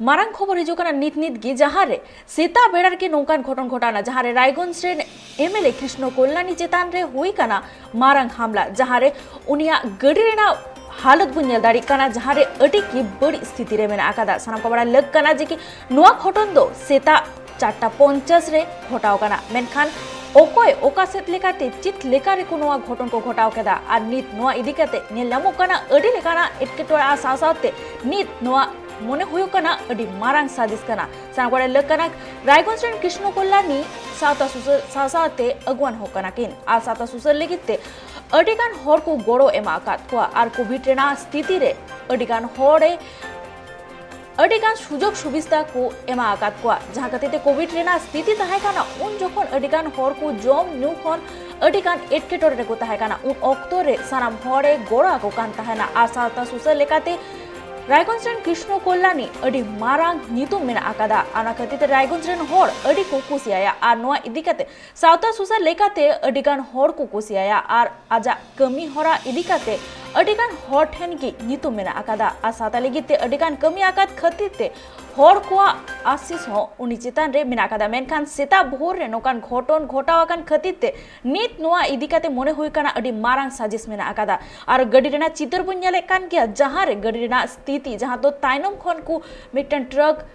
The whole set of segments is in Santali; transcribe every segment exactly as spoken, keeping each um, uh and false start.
ᱢᱟᱨᱟᱝ ᱠᱷᱚᱵᱚᱨ ᱦᱤᱡᱩᱜ ᱠᱟᱱᱟ ᱱᱤᱛ ᱱᱤᱛ ᱜᱮ, ᱡᱟᱦᱟᱸ ᱨᱮ ᱥᱮᱛᱟᱜ ᱵᱮᱲᱟ ᱨᱮᱜᱮ ᱱᱚᱝᱠᱟᱱ ᱜᱷᱚᱴᱚᱱ ᱜᱷᱚᱴᱟᱣᱱᱟ, ᱡᱟᱦᱟᱸ ᱨᱮ ᱨᱟᱭᱜᱚᱸᱡᱽ ᱨᱮᱱ ᱮᱢᱮᱞᱮ ᱠᱨᱤᱥᱱᱚ ᱠᱚᱞᱞᱟᱱᱤ ᱪᱮᱛᱟᱱ ᱨᱮ ᱦᱩᱭ ᱠᱟᱱᱟ ᱢᱟᱨᱟᱝ ᱦᱟᱢᱞᱟ, ᱡᱟᱦᱟᱸ ᱨᱮ ᱩᱱᱤᱭᱟᱜ ᱜᱟᱹᱰᱤ ᱨᱮᱱᱟᱜ ᱦᱟᱞᱚᱛ ᱵᱚᱱ ᱧᱮᱞ ᱫᱟᱲᱮᱭᱟᱜ ᱠᱟᱱᱟ, ᱡᱟᱦᱟᱸ ᱨᱮ ᱟᱹᱰᱤ ᱜᱮ ᱵᱟᱹᱲᱤᱡ ᱥᱛᱷᱤᱛᱤ ᱨᱮ ᱢᱮᱱᱟᱜ ᱟᱠᱟᱫᱟ᱾ ᱥᱟᱱᱟᱢ ᱠᱚ ᱵᱟᱲᱟᱭ ᱞᱟᱹᱠ ᱠᱟᱱᱟ ᱡᱮ ᱠᱤ ᱱᱚᱣᱟ ᱜᱷᱚᱴᱚᱱ ᱫᱚ ᱥᱮᱛᱟᱜ ᱪᱟᱨᱴᱟ ᱯᱚᱧᱪᱟᱥ ᱨᱮ ᱜᱷᱚᱴᱟᱣ ᱠᱟᱱᱟ, ᱢᱮᱱᱠᱷᱟᱱ ᱚᱠᱚᱭ ᱚᱠᱟ ᱥᱮᱫ ᱞᱮᱠᱟᱛᱮ ᱪᱮᱫ ᱞᱮᱠᱟ ᱨᱮᱠᱚ ᱱᱚᱣᱟ ᱜᱷᱚᱴᱚᱱ ᱠᱚ ᱜᱷᱚᱴᱟᱣ ᱠᱮᱫᱟ ᱟᱨ ᱱᱤᱛ ᱱᱚᱣᱟ ᱤᱫᱤ ᱠᱟᱛᱮ ᱧᱮᱞ ᱧᱟᱢᱚᱜ ᱠᱟᱱᱟ ᱟᱹᱰᱤ ᱞᱮᱠᱟᱱᱟᱜ ᱮᱴᱠᱮᱴᱚᱬᱮ ᱟᱨ ᱥᱟᱶ ᱥᱟᱶᱛᱮ ᱱᱤᱛ ᱱᱚᱣᱟ ᱢᱚᱱᱮ ᱦᱩᱭᱩᱜ ᱠᱟᱱᱟ ᱟᱹᱰᱤ ᱢᱟᱨᱟᱝ ᱥᱟᱡᱤᱥ ᱠᱟᱱᱟ᱾ ᱥᱟᱱᱟᱢ ᱠᱚᱲᱟ ᱞᱟᱹᱠ ᱠᱟᱱᱟ ᱨᱟᱭᱜᱚᱸᱡᱽ ᱨᱮᱱ ᱠᱨᱤᱥᱱᱚ ᱠᱚᱞᱞᱟᱱᱤ ᱥᱟᱶᱛᱟ ᱥᱩᱥᱟᱹᱨ ᱥᱟᱶ ᱥᱟᱶᱛᱮ ᱟᱹᱜᱩᱣᱟᱱ ᱦᱚᱸ ᱠᱟᱱᱟ ᱠᱤᱱ ᱟᱨ ᱥᱟᱶᱛᱟ ᱥᱩᱥᱟᱹᱨ ᱞᱟᱹᱜᱤᱫ ᱛᱮ ᱟᱹᱰᱤ ᱜᱟᱱ ᱦᱚᱲ ᱠᱚ ᱜᱚᱲᱚ ᱮᱢᱟ ᱟᱠᱟᱫ ᱠᱚᱣᱟ ᱟᱨ ᱠᱳᱵᱷᱤᱰ ᱨᱮᱱᱟᱜ ᱥᱛᱷᱤᱛᱤ ᱨᱮ ᱟᱹᱰᱤ ᱜᱟᱱ ᱦᱚᱲᱮ ᱟᱹᱰᱤ ᱜᱟᱱ ᱥᱩᱡᱳᱜᱽ ᱥᱩᱵᱤᱫᱷᱟ ᱠᱚ ᱮᱢᱟ ᱟᱠᱟᱫ ᱠᱚᱣᱟ, ᱡᱟᱦᱟᱸ ᱠᱷᱟᱹᱛᱤᱨ ᱛᱮ ᱠᱳᱵᱷᱤᱰ ᱨᱮᱱᱟᱜ ᱥᱛᱷᱤᱛᱤ ᱛᱟᱦᱮᱸ ᱠᱟᱱᱟ ᱩᱱ ᱡᱚᱠᱷᱚᱱ ᱟᱹᱰᱤ ᱜᱟᱱ ᱦᱚᱲ ᱠᱚ ᱡᱚᱢ ᱧᱩ ᱠᱷᱚᱱ ᱟᱹᱰᱤ ᱜᱟᱱ ᱮᱴᱠᱮᱴᱚᱬᱮ ᱨᱮᱠᱚ ᱛᱟᱦᱮᱸ ᱠᱟᱱᱟ, ᱩᱱ ᱚᱠᱛᱚ ᱨᱮ ᱥᱟᱱᱟᱢ ᱦᱚᱲᱮ ᱜᱚᱲᱚ ᱟᱠᱚ ᱠᱟᱱ ᱛᱟᱦᱮᱱᱟ᱾ ᱟᱨ ᱥᱟᱶᱛᱟ ᱥᱩᱥᱟᱹᱨ ᱞᱮᱠᱟᱛᱮ ᱨᱟᱭᱜᱚᱸᱡᱽ ᱨᱮᱱ ᱠᱨᱤᱥᱱᱚ ᱠᱚᱞᱞᱟᱱᱤ ᱟᱹᱰᱤ ᱢᱟᱨᱟᱝ ᱧᱩᱛᱩᱢ ᱢᱮᱱᱟᱜ ᱟᱠᱟᱫᱟ, ᱚᱱᱟ ᱠᱷᱟᱹᱛᱤᱨ ᱛᱮ ᱨᱟᱭᱜᱚᱸᱡᱽ ᱨᱮᱱ ᱦᱚᱲ ᱟᱹᱰᱤ ᱠᱚ ᱠᱩᱥᱤᱭᱟᱭᱟ᱾ ᱟᱨ ᱱᱚᱣᱟ ᱤᱫᱤ ᱠᱟᱛᱮ ᱥᱟᱶᱛᱟ ᱥᱩᱥᱟᱹᱨ ᱞᱮᱠᱟᱛᱮ ᱟᱹᱰᱤ ᱜᱟᱱ ᱦᱚᱲ ᱠᱚ ᱠᱩᱥᱤᱭᱟᱭᱟ ᱟᱨ ᱟᱡᱟᱜ ᱠᱟᱹᱢᱤ ᱦᱚᱨᱟ ᱤᱫᱤ ᱠᱟᱛᱮ ᱟᱹᱰᱤ ᱜᱟᱱ ᱦᱚᱲ ᱴᱷᱮᱱ ᱜᱮ ᱧᱩᱛᱩᱢ ᱢᱮᱱᱟᱜ ᱟᱠᱟᱫᱟ ᱟᱨ ᱥᱟᱶᱛᱟ ᱞᱟᱹᱜᱤᱫ ᱛᱮ ᱟᱹᱰᱤ ᱜᱟᱱ ᱠᱟᱹᱢᱤ ᱟᱠᱟᱫ ᱠᱷᱟᱹᱛᱤᱨ ᱛᱮ ᱦᱚᱲ ᱠᱚᱣᱟᱜ ᱟᱥᱤᱥ ᱦᱚᱸ ᱩᱱᱤ ᱪᱮᱛᱟᱱ ᱨᱮ ᱢᱮᱱᱟᱜ ᱟᱠᱟᱫᱟ᱾ ᱢᱮᱱᱠᱷᱟᱱ ᱥᱮᱛᱟᱜ ᱵᱷᱳᱨ ᱨᱮ ᱱᱚᱝᱠᱟᱱ ᱜᱷᱚᱴᱚᱱ ᱜᱷᱚᱴᱟᱣ ᱟᱠᱟᱱ ᱠᱷᱟᱹᱛᱤᱨ ᱛᱮ ᱱᱤᱛ ᱱᱚᱣᱟ ᱤᱫᱤ ᱠᱟᱛᱮ ᱢᱚᱱᱮ ᱦᱩᱭ ᱠᱟᱱᱟ ᱟᱹᱰᱤ ᱢᱟᱨᱟᱝ ᱥᱟᱡᱤᱥ ᱢᱮᱱᱟᱜ ᱟᱠᱟᱫᱟ᱾ ᱟᱨ ᱜᱟᱹᱰᱤ ᱨᱮᱱᱟᱜ ᱪᱤᱛᱟᱹᱨ ᱵᱚᱱ ᱧᱮᱞᱮᱫ ᱠᱟᱱ ᱜᱮᱭᱟ, ᱡᱟᱦᱟᱸ ᱨᱮ ᱜᱟᱹᱰᱤ ᱨᱮᱱᱟᱜ ᱥᱛᱷᱤᱛᱤ, ᱡᱟᱦᱟᱸ ᱫᱚ ᱛᱟᱭᱱᱚᱢ ᱠᱷᱚᱱ ᱠᱚ ᱢᱤᱫᱴᱮᱱ ᱴᱨᱟᱠ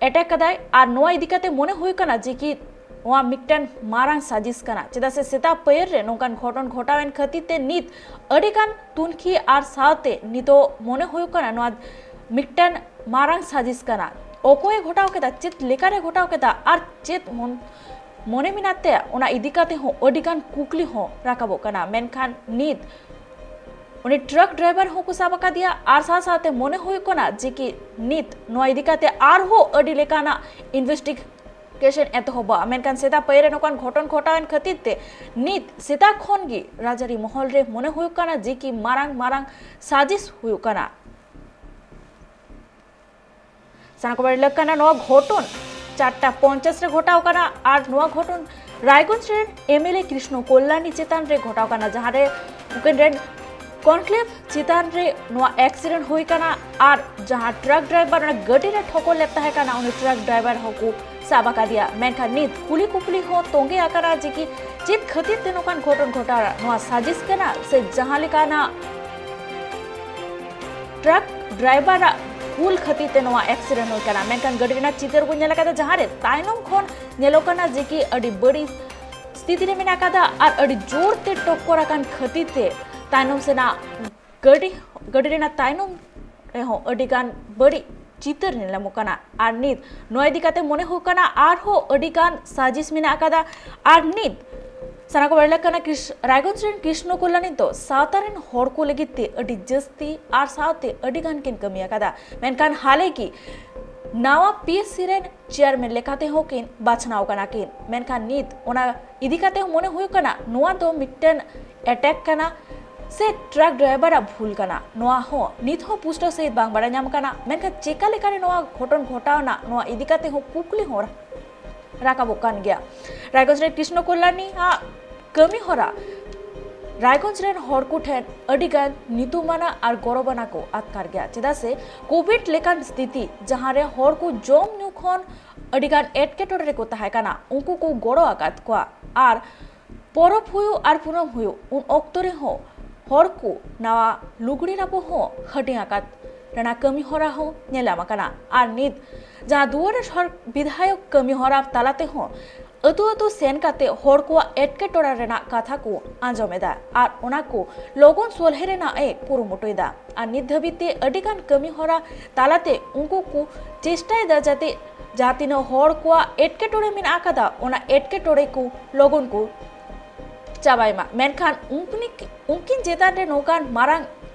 ᱮᱴᱮᱠ ᱠᱟᱫᱟᱭ᱾ ᱟᱨ ᱱᱚᱣᱟ ᱤᱫᱤ ᱠᱟᱛᱮ ᱢᱚᱱᱮ ᱦᱩᱭ ᱠᱟᱱᱟ ᱡᱮ ᱠᱤ ᱱᱚᱣᱟ ᱢᱤᱫᱴᱮᱱ ᱢᱟᱨᱟᱝ ᱥᱟᱡᱤᱥ ᱠᱟᱱᱟ, ᱪᱮᱫᱟᱜ ᱥᱮ ᱥᱮᱛᱟᱜ ᱯᱟᱹᱭᱟᱹᱨ ᱨᱮ ᱱᱚᱝᱠᱟᱱ ᱜᱷᱚᱴᱚᱱ ᱜᱷᱚᱴᱟᱣᱮᱱ ᱠᱷᱟᱹᱛᱤᱨ ᱛᱮ ᱱᱤᱛ ᱟᱹᱰᱤ ᱜᱟᱱ ᱛᱩᱱᱠᱷᱤ ᱟᱨ ᱥᱟᱶᱛᱮ ᱱᱤᱛᱚᱜ ᱢᱚᱱᱮ ᱦᱩᱭᱩᱜ ᱠᱟᱱᱟ ᱱᱚᱣᱟ ᱢᱤᱫᱴᱮᱱ ᱢᱟᱨᱟᱝ ᱥᱟᱡᱤᱥ ᱠᱟᱱᱟ᱾ ᱚᱠᱚᱭᱮ ᱜᱷᱚᱴᱟᱣ ᱠᱮᱫᱟ, ᱪᱮᱫ ᱞᱮᱠᱟᱨᱮ ᱜᱷᱚᱴᱟᱣ ᱠᱮᱫᱟ ᱟᱨ ᱪᱮᱫ ᱢᱚᱱ ᱢᱚᱱᱮ ᱢᱮᱱᱟᱜ ᱛᱟᱭᱟ, ᱚᱱᱟ ᱤᱫᱤ ᱠᱟᱛᱮ ᱦᱚᱸ ᱟᱹᱰᱤ ᱜᱟᱱ ᱠᱩᱠᱞᱤ ᱦᱚᱸ ᱨᱟᱠᱟᱵᱚᱜ ᱠᱟᱱᱟ᱾ ᱢᱮᱱᱠᱷᱟᱱ ᱱᱤᱛ ᱩᱱᱤ ᱴᱨᱟᱠ ᱰᱨᱟᱭᱵᱷᱟᱨ ᱦᱚᱸᱠᱚ ᱥᱟᱵ ᱟᱠᱟᱫᱮᱭᱟ ᱟᱨ ᱥᱟᱶ ᱥᱟᱶᱛᱮ ᱢᱚᱱᱮ ᱦᱩᱭᱩᱜ ᱠᱟᱱᱟ ᱡᱮ ᱠᱤ ᱱᱤᱛ ᱱᱚᱣᱟ ᱤᱫᱤ ᱠᱟᱛᱮ ᱟᱨᱦᱚᱸ ᱟᱹᱰᱤ ᱞᱮᱠᱟᱱᱟᱜ ᱤᱱᱵᱷᱮᱥᱴᱤᱜᱮᱥᱚᱱ ᱮᱛᱚᱦᱚᱵᱚᱜᱼᱟ᱾ ᱢᱮᱱᱠᱷᱟᱱ ᱥᱮᱛᱟᱜ ᱯᱟᱹᱭᱟᱹᱨ ᱨᱮ ᱱᱚᱝᱠᱟᱱ ᱜᱷᱚᱴᱚᱱ ᱜᱷᱚᱴᱟᱣᱮᱱ ᱠᱷᱟᱹᱛᱤᱨ ᱛᱮ ᱱᱤᱛ ᱥᱮᱛᱟᱜ ᱠᱷᱚᱱ ᱜᱮ ᱨᱟᱡᱽᱟᱹᱨᱤ ᱢᱚᱦᱚᱞ ᱨᱮ ᱢᱚᱱᱮ ᱦᱩᱭᱩᱜ ᱠᱟᱱᱟ ᱡᱮ ᱠᱤ ᱢᱟᱨᱟᱝ ᱢᱟᱨᱟᱝ ᱥᱟᱡᱤᱥ ᱦᱩᱭᱩᱜ ᱠᱟᱱᱟ᱾ ᱥᱟᱱᱟᱢ ᱠᱚ ᱵᱟᱲᱟᱭ ᱞᱟᱹᱠ ᱠᱟᱱᱟ, ᱱᱚᱣᱟ ᱜᱷᱚᱴᱚᱱ ᱪᱟᱨᱴᱟ ᱯᱚᱧᱪᱟᱥ ᱨᱮ ᱜᱷᱚᱴᱟᱣ ᱠᱟᱱᱟ ᱟᱨ ᱱᱚᱣᱟ ᱜᱷᱚᱴᱚᱱ ᱨᱟᱭᱜᱚᱸᱡᱽ ᱨᱮᱱ ᱮᱢᱮᱞᱮ ᱠᱨᱤᱥᱱᱚ ᱠᱚᱞᱞᱟᱱᱤ ᱪᱮᱛᱟᱱ ᱨᱮ ᱜᱷᱚᱴᱟᱣ ᱠᱟᱱᱟ, ᱡᱟᱦᱟᱸ ᱨᱮ ᱩᱱᱠᱤᱱ ᱨᱮᱱ ᱠᱚᱱᱠᱞᱮᱵᱷ ᱪᱮᱛᱟᱱ ᱨᱮ ᱱᱚᱣᱟ ᱮᱠᱥᱤᱰᱮᱱᱴ ᱦᱩᱭ ᱠᱟᱱᱟ ᱟᱨ ᱡᱟᱦᱟᱸ ᱴᱨᱟᱠ ᱰᱨᱟᱭᱵᱷᱟᱨ ᱚᱱᱟ ᱜᱟᱹᱰᱤ ᱨᱮ ᱴᱷᱚᱠᱚᱨ ᱞᱮᱫ ᱛᱟᱦᱮᱸ ᱠᱟᱱᱟ, ᱩᱱᱤ ᱴᱨᱟᱠ ᱰᱨᱟᱭᱵᱷᱟᱨ ᱦᱚᱸᱠᱚ ᱥᱟᱵ ᱟᱠᱟᱫᱮᱭᱟ᱾ ᱢᱮᱱᱠᱷᱟᱱ ᱱᱤᱛ ᱠᱩᱞᱤ ᱠᱩᱯᱞᱤ ᱦᱚᱸ ᱛᱚᱸᱜᱮ ᱟᱠᱟᱱᱟ ᱡᱮ ᱠᱤ ᱪᱮᱫ ᱠᱷᱟᱹᱛᱤᱨ ᱛᱮ ᱱᱚᱝᱠᱟᱱ ᱜᱷᱚᱴᱚᱱ ᱜᱷᱚᱴᱟᱣ ᱮᱱᱟ, ᱱᱚᱣᱟ ᱥᱟᱡᱤᱥ ᱠᱟᱱᱟ ᱥᱮ ᱡᱟᱦᱟᱸ ᱞᱮᱠᱟᱱᱟᱜ ᱴᱨᱟᱠ ᱰᱨᱟᱭᱵᱷᱟᱨᱟᱜ ᱵᱷᱩᱞ ᱠᱷᱟᱹᱛᱤᱨ ᱛᱮ ᱱᱚᱣᱟ ᱮᱠᱥᱤᱰᱮᱱᱴ ᱦᱩᱭ ᱠᱟᱱᱟ᱾ ᱢᱮᱱᱠᱷᱟᱱ ᱜᱟᱹᱰᱤ ᱨᱮᱱᱟᱜ ᱪᱤᱛᱟᱹᱨ ᱵᱚᱱ ᱧᱮᱞ ᱟᱠᱟᱫᱟ, ᱡᱟᱦᱟᱸ ᱨᱮ ᱛᱟᱭᱱᱚᱢ ᱠᱷᱚᱱ ᱧᱮᱞᱚᱜ ᱠᱟᱱᱟ ᱡᱮ ᱠᱤ ᱟᱹᱰᱤ ᱵᱟᱹᱲᱤᱡ ᱥᱛᱷᱤᱛᱤ ᱨᱮ ᱢᱮᱱᱟᱜ ᱟᱠᱟᱫᱟ ᱟᱨ ᱟᱹᱰᱤ ᱡᱳᱨ ᱛᱮ ᱴᱚᱠᱠᱚᱨ ᱟᱠᱟᱱ ᱠᱷᱟᱹᱛᱤᱨ ᱛᱮ ᱛᱟᱭᱱᱚᱢ ᱥᱮᱱᱟᱜ ᱜᱟᱹᱰᱤ, ᱜᱟᱹᱰᱤ ᱨᱮᱱᱟᱜ ᱛᱟᱭᱱᱚᱢ ᱨᱮᱦᱚᱸ ᱟᱹᱰᱤ ᱜᱟᱱ ᱵᱟᱹᱲᱤᱡ ᱪᱤᱛᱟᱹᱨ ᱧᱮᱞ ᱧᱟᱢᱚᱜ ᱠᱟᱱᱟ᱾ ᱟᱨ ᱱᱤᱛ ᱱᱚᱣᱟ ᱤᱫᱤ ᱠᱟᱛᱮ ᱢᱚᱱᱮ ᱦᱩᱭᱩᱜ ᱠᱟᱱᱟ ᱟᱨᱦᱚᱸ ᱟᱹᱰᱤ ᱜᱟᱱ ᱥᱟᱡᱤᱥ ᱢᱮᱱᱟᱜ ᱟᱠᱟᱫᱟ᱾ ᱟᱨ ᱱᱤᱛ ᱥᱟᱱᱟ ᱠᱚ ᱵᱟᱲᱟᱭ ᱞᱮᱠ ᱠᱟᱱᱟ, ᱠᱨᱤᱥ-, ᱨᱟᱭᱜᱚᱸᱡᱽ ᱨᱮᱱ ᱠᱨᱤᱥᱱᱚ ᱠᱚᱞᱞᱟᱱᱤ ᱫᱚ ᱥᱟᱶᱛᱟ ᱨᱮᱱ ᱦᱚᱲ ᱠᱚ ᱞᱟᱹᱜᱤᱫ ᱛᱮ ᱟᱹᱰᱤ ᱡᱟᱹᱥᱛᱤ ᱟᱨ ᱥᱟᱶᱛᱮ ᱟᱹᱰᱤ ᱜᱟᱱ ᱠᱤᱱ ᱠᱟᱹᱢᱤ ᱟᱠᱟᱫᱟ᱾ ᱢᱮᱱᱠᱷᱟᱱ ᱦᱟᱞᱮ ᱜᱮ ᱱᱟᱣᱟ ᱯᱤ ᱮᱥ ᱥᱤ ᱨᱮᱱ ᱪᱮᱭᱟᱨᱢᱮᱱ ᱞᱮᱠᱟᱛᱮ ᱦᱚᱸ ᱠᱤᱱ ᱵᱟᱪᱷᱱᱟᱣ ᱠᱟᱱᱟ ᱠᱤᱱ᱾ ᱢᱮᱱᱠᱷᱟᱱ ᱱᱤᱛ ᱚᱱᱟ ᱤᱫᱤ ᱠᱟᱛᱮ ᱦᱚᱸ ᱢᱚᱱᱮ ᱦᱩᱭᱩᱜ ᱠᱟᱱᱟ ᱱᱚᱣᱟ ᱫᱚ ᱢᱤᱫᱴᱮᱱ ᱮᱴᱮᱠ ᱠᱟᱱᱟ ᱥᱮ ᱴᱨᱟᱠ ᱰᱨᱟᱭᱵᱷᱟᱨᱟᱜ ᱵᱷᱩᱞ ᱠᱟᱱᱟ, ᱱᱚᱣᱟ ᱦᱚᱸ ᱱᱤᱛ ᱦᱚᱸ ᱯᱩᱥᱴᱟᱹᱣ ᱥᱟᱹᱦᱤᱡ ᱵᱟᱝ ᱵᱟᱲᱟᱭ ᱧᱟᱢ ᱠᱟᱱᱟ᱾ ᱢᱮᱱᱠᱷᱟᱱ ᱪᱮᱠᱟ ᱞᱮᱠᱟᱨᱮ ᱱᱚᱣᱟ ᱜᱷᱚᱴᱚᱱ ᱜᱷᱚᱴᱟᱣ ᱮᱱᱟ, ᱱᱚᱣᱟ ᱤᱫᱤ ᱠᱟᱛᱮ ᱦᱚᱸ ᱠᱩᱠᱞᱤ ᱦᱚᱸ ᱨᱟᱠᱟᱵᱚᱜ ᱠᱟᱱ ᱜᱮᱭᱟ᱾ ᱨᱟᱭᱜᱚᱸᱡᱽ ᱨᱮ ᱠᱨᱤᱥᱱᱚ ᱠᱚᱞᱞᱟᱱᱤ ᱟᱜ ᱠᱟᱹᱢᱤ ᱦᱚᱨᱟ ᱨᱟᱭᱜᱚᱸᱡᱽ ᱨᱮᱱ ᱦᱚᱲ ᱠᱚ ᱴᱷᱮᱱ ᱟᱹᱰᱤ ᱜᱟᱱ ᱧᱩᱛᱩᱢᱟᱱᱟᱜ ᱟᱨ ᱜᱚᱨᱚᱵᱟᱱᱟᱜ ᱠᱚ ᱟᱴᱠᱟᱨ ᱜᱮᱭᱟ, ᱪᱮᱫᱟᱜ ᱥᱮ ᱠᱳᱵᱷᱤᱰ ᱞᱮᱠᱟᱱ ᱥᱛᱷᱤᱛᱤ ᱡᱟᱦᱟᱸ ᱨᱮ ᱦᱚᱲ ᱠᱚ ᱡᱚᱢ ᱧᱩ ᱠᱷᱚᱱ ᱟᱹᱰᱤ ᱜᱟᱱ ᱮᱴᱠᱮᱴᱚᱬᱮ ᱨᱮᱠᱚ ᱛᱟᱦᱮᱸ ᱠᱟᱱᱟ, ᱩᱱᱠᱩ ᱠᱚ ᱜᱚᱲᱚ ᱟᱠᱟᱫ ᱠᱚᱣᱟ᱾ ᱟᱨ ᱯᱚᱨᱚᱵᱽ ᱦᱩᱭᱩᱜ ᱟᱨ ᱯᱩᱱᱟᱹᱢ ᱦᱩᱭᱩᱜ, ᱩᱱ ᱚᱠᱛᱚ ᱨᱮᱦᱚᱸ ᱦᱚᱲ ᱠᱚ ᱱᱟᱣᱟ ᱞᱩᱜᱽᱲᱤ ᱞᱟᱯᱚ ᱦᱚᱸ ᱦᱟᱹᱴᱤᱧ ᱟᱠᱟᱫ ᱨᱮᱱᱟᱜ ᱠᱟᱹᱢᱤ ᱦᱚᱨᱟ ᱦᱚᱸ ᱧᱮᱞ ᱧᱟᱢ ᱟᱠᱟᱱᱟ᱾ ᱟᱨ ᱱᱤᱛ ᱡᱟᱦᱟᱸ ᱫᱩᱣᱟᱹᱨ ᱨᱮ ᱥᱚᱨ ᱵᱤᱫᱷᱟᱭᱚᱠ ᱠᱟᱹᱢᱤ ᱦᱚᱨᱟ ᱛᱟᱞᱟ ᱛᱮᱦᱚᱸ ᱟᱹᱛᱩ ᱟᱹᱛᱩ ᱥᱮᱱ ᱠᱟᱛᱮ ᱦᱚᱲ ᱠᱚᱣᱟᱜ ᱮᱴᱠᱮᱴᱚᱬᱮ ᱨᱮᱱᱟᱜ ᱠᱟᱛᱷᱟ ᱠᱚ ᱟᱸᱡᱚᱢ ᱮᱫᱟ ᱟᱨ ᱚᱱᱟ ᱠᱚ ᱞᱚᱜᱚᱱ ᱥᱚᱞᱦᱮ ᱨᱮᱱᱟᱜ ᱮ ᱠᱩᱨᱩᱢᱩᱴᱩᱭᱮᱫᱟ᱾ ᱟᱨ ᱱᱤᱛ ᱫᱷᱟᱹᱵᱤᱡ ᱛᱮ ᱟᱹᱰᱤ ᱜᱟᱱ ᱠᱟᱹᱢᱤ ᱦᱚᱨᱟ ᱛᱟᱞᱟᱛᱮ ᱩᱱᱠᱩ ᱠᱚ ᱪᱮᱥᱴᱟᱭᱮᱫᱟ ᱡᱟᱛᱮ ᱡᱟᱦᱟᱸ ᱛᱤᱱᱟᱹᱜ ᱦᱚᱲ ᱠᱚᱣᱟᱜ ᱮᱴᱠᱮᱴᱚᱬᱮ ᱢᱮᱱᱟᱜ ᱟᱠᱟᱫᱟ, ᱚᱱᱟ ᱮᱴᱠᱮᱴᱚᱬᱮ ᱠᱚ ᱞᱚᱜᱚᱱ ᱠᱚ ᱪᱟᱵᱟᱭ ᱢᱟ᱾ ᱢᱮᱱᱠᱷᱟᱱ ᱩᱱᱠᱤᱱ, ᱩᱱᱠᱤᱱ ᱪᱮᱛᱟᱱ ᱨᱮ ᱱᱚᱝᱠᱟᱱ ᱢᱟᱨᱟᱝ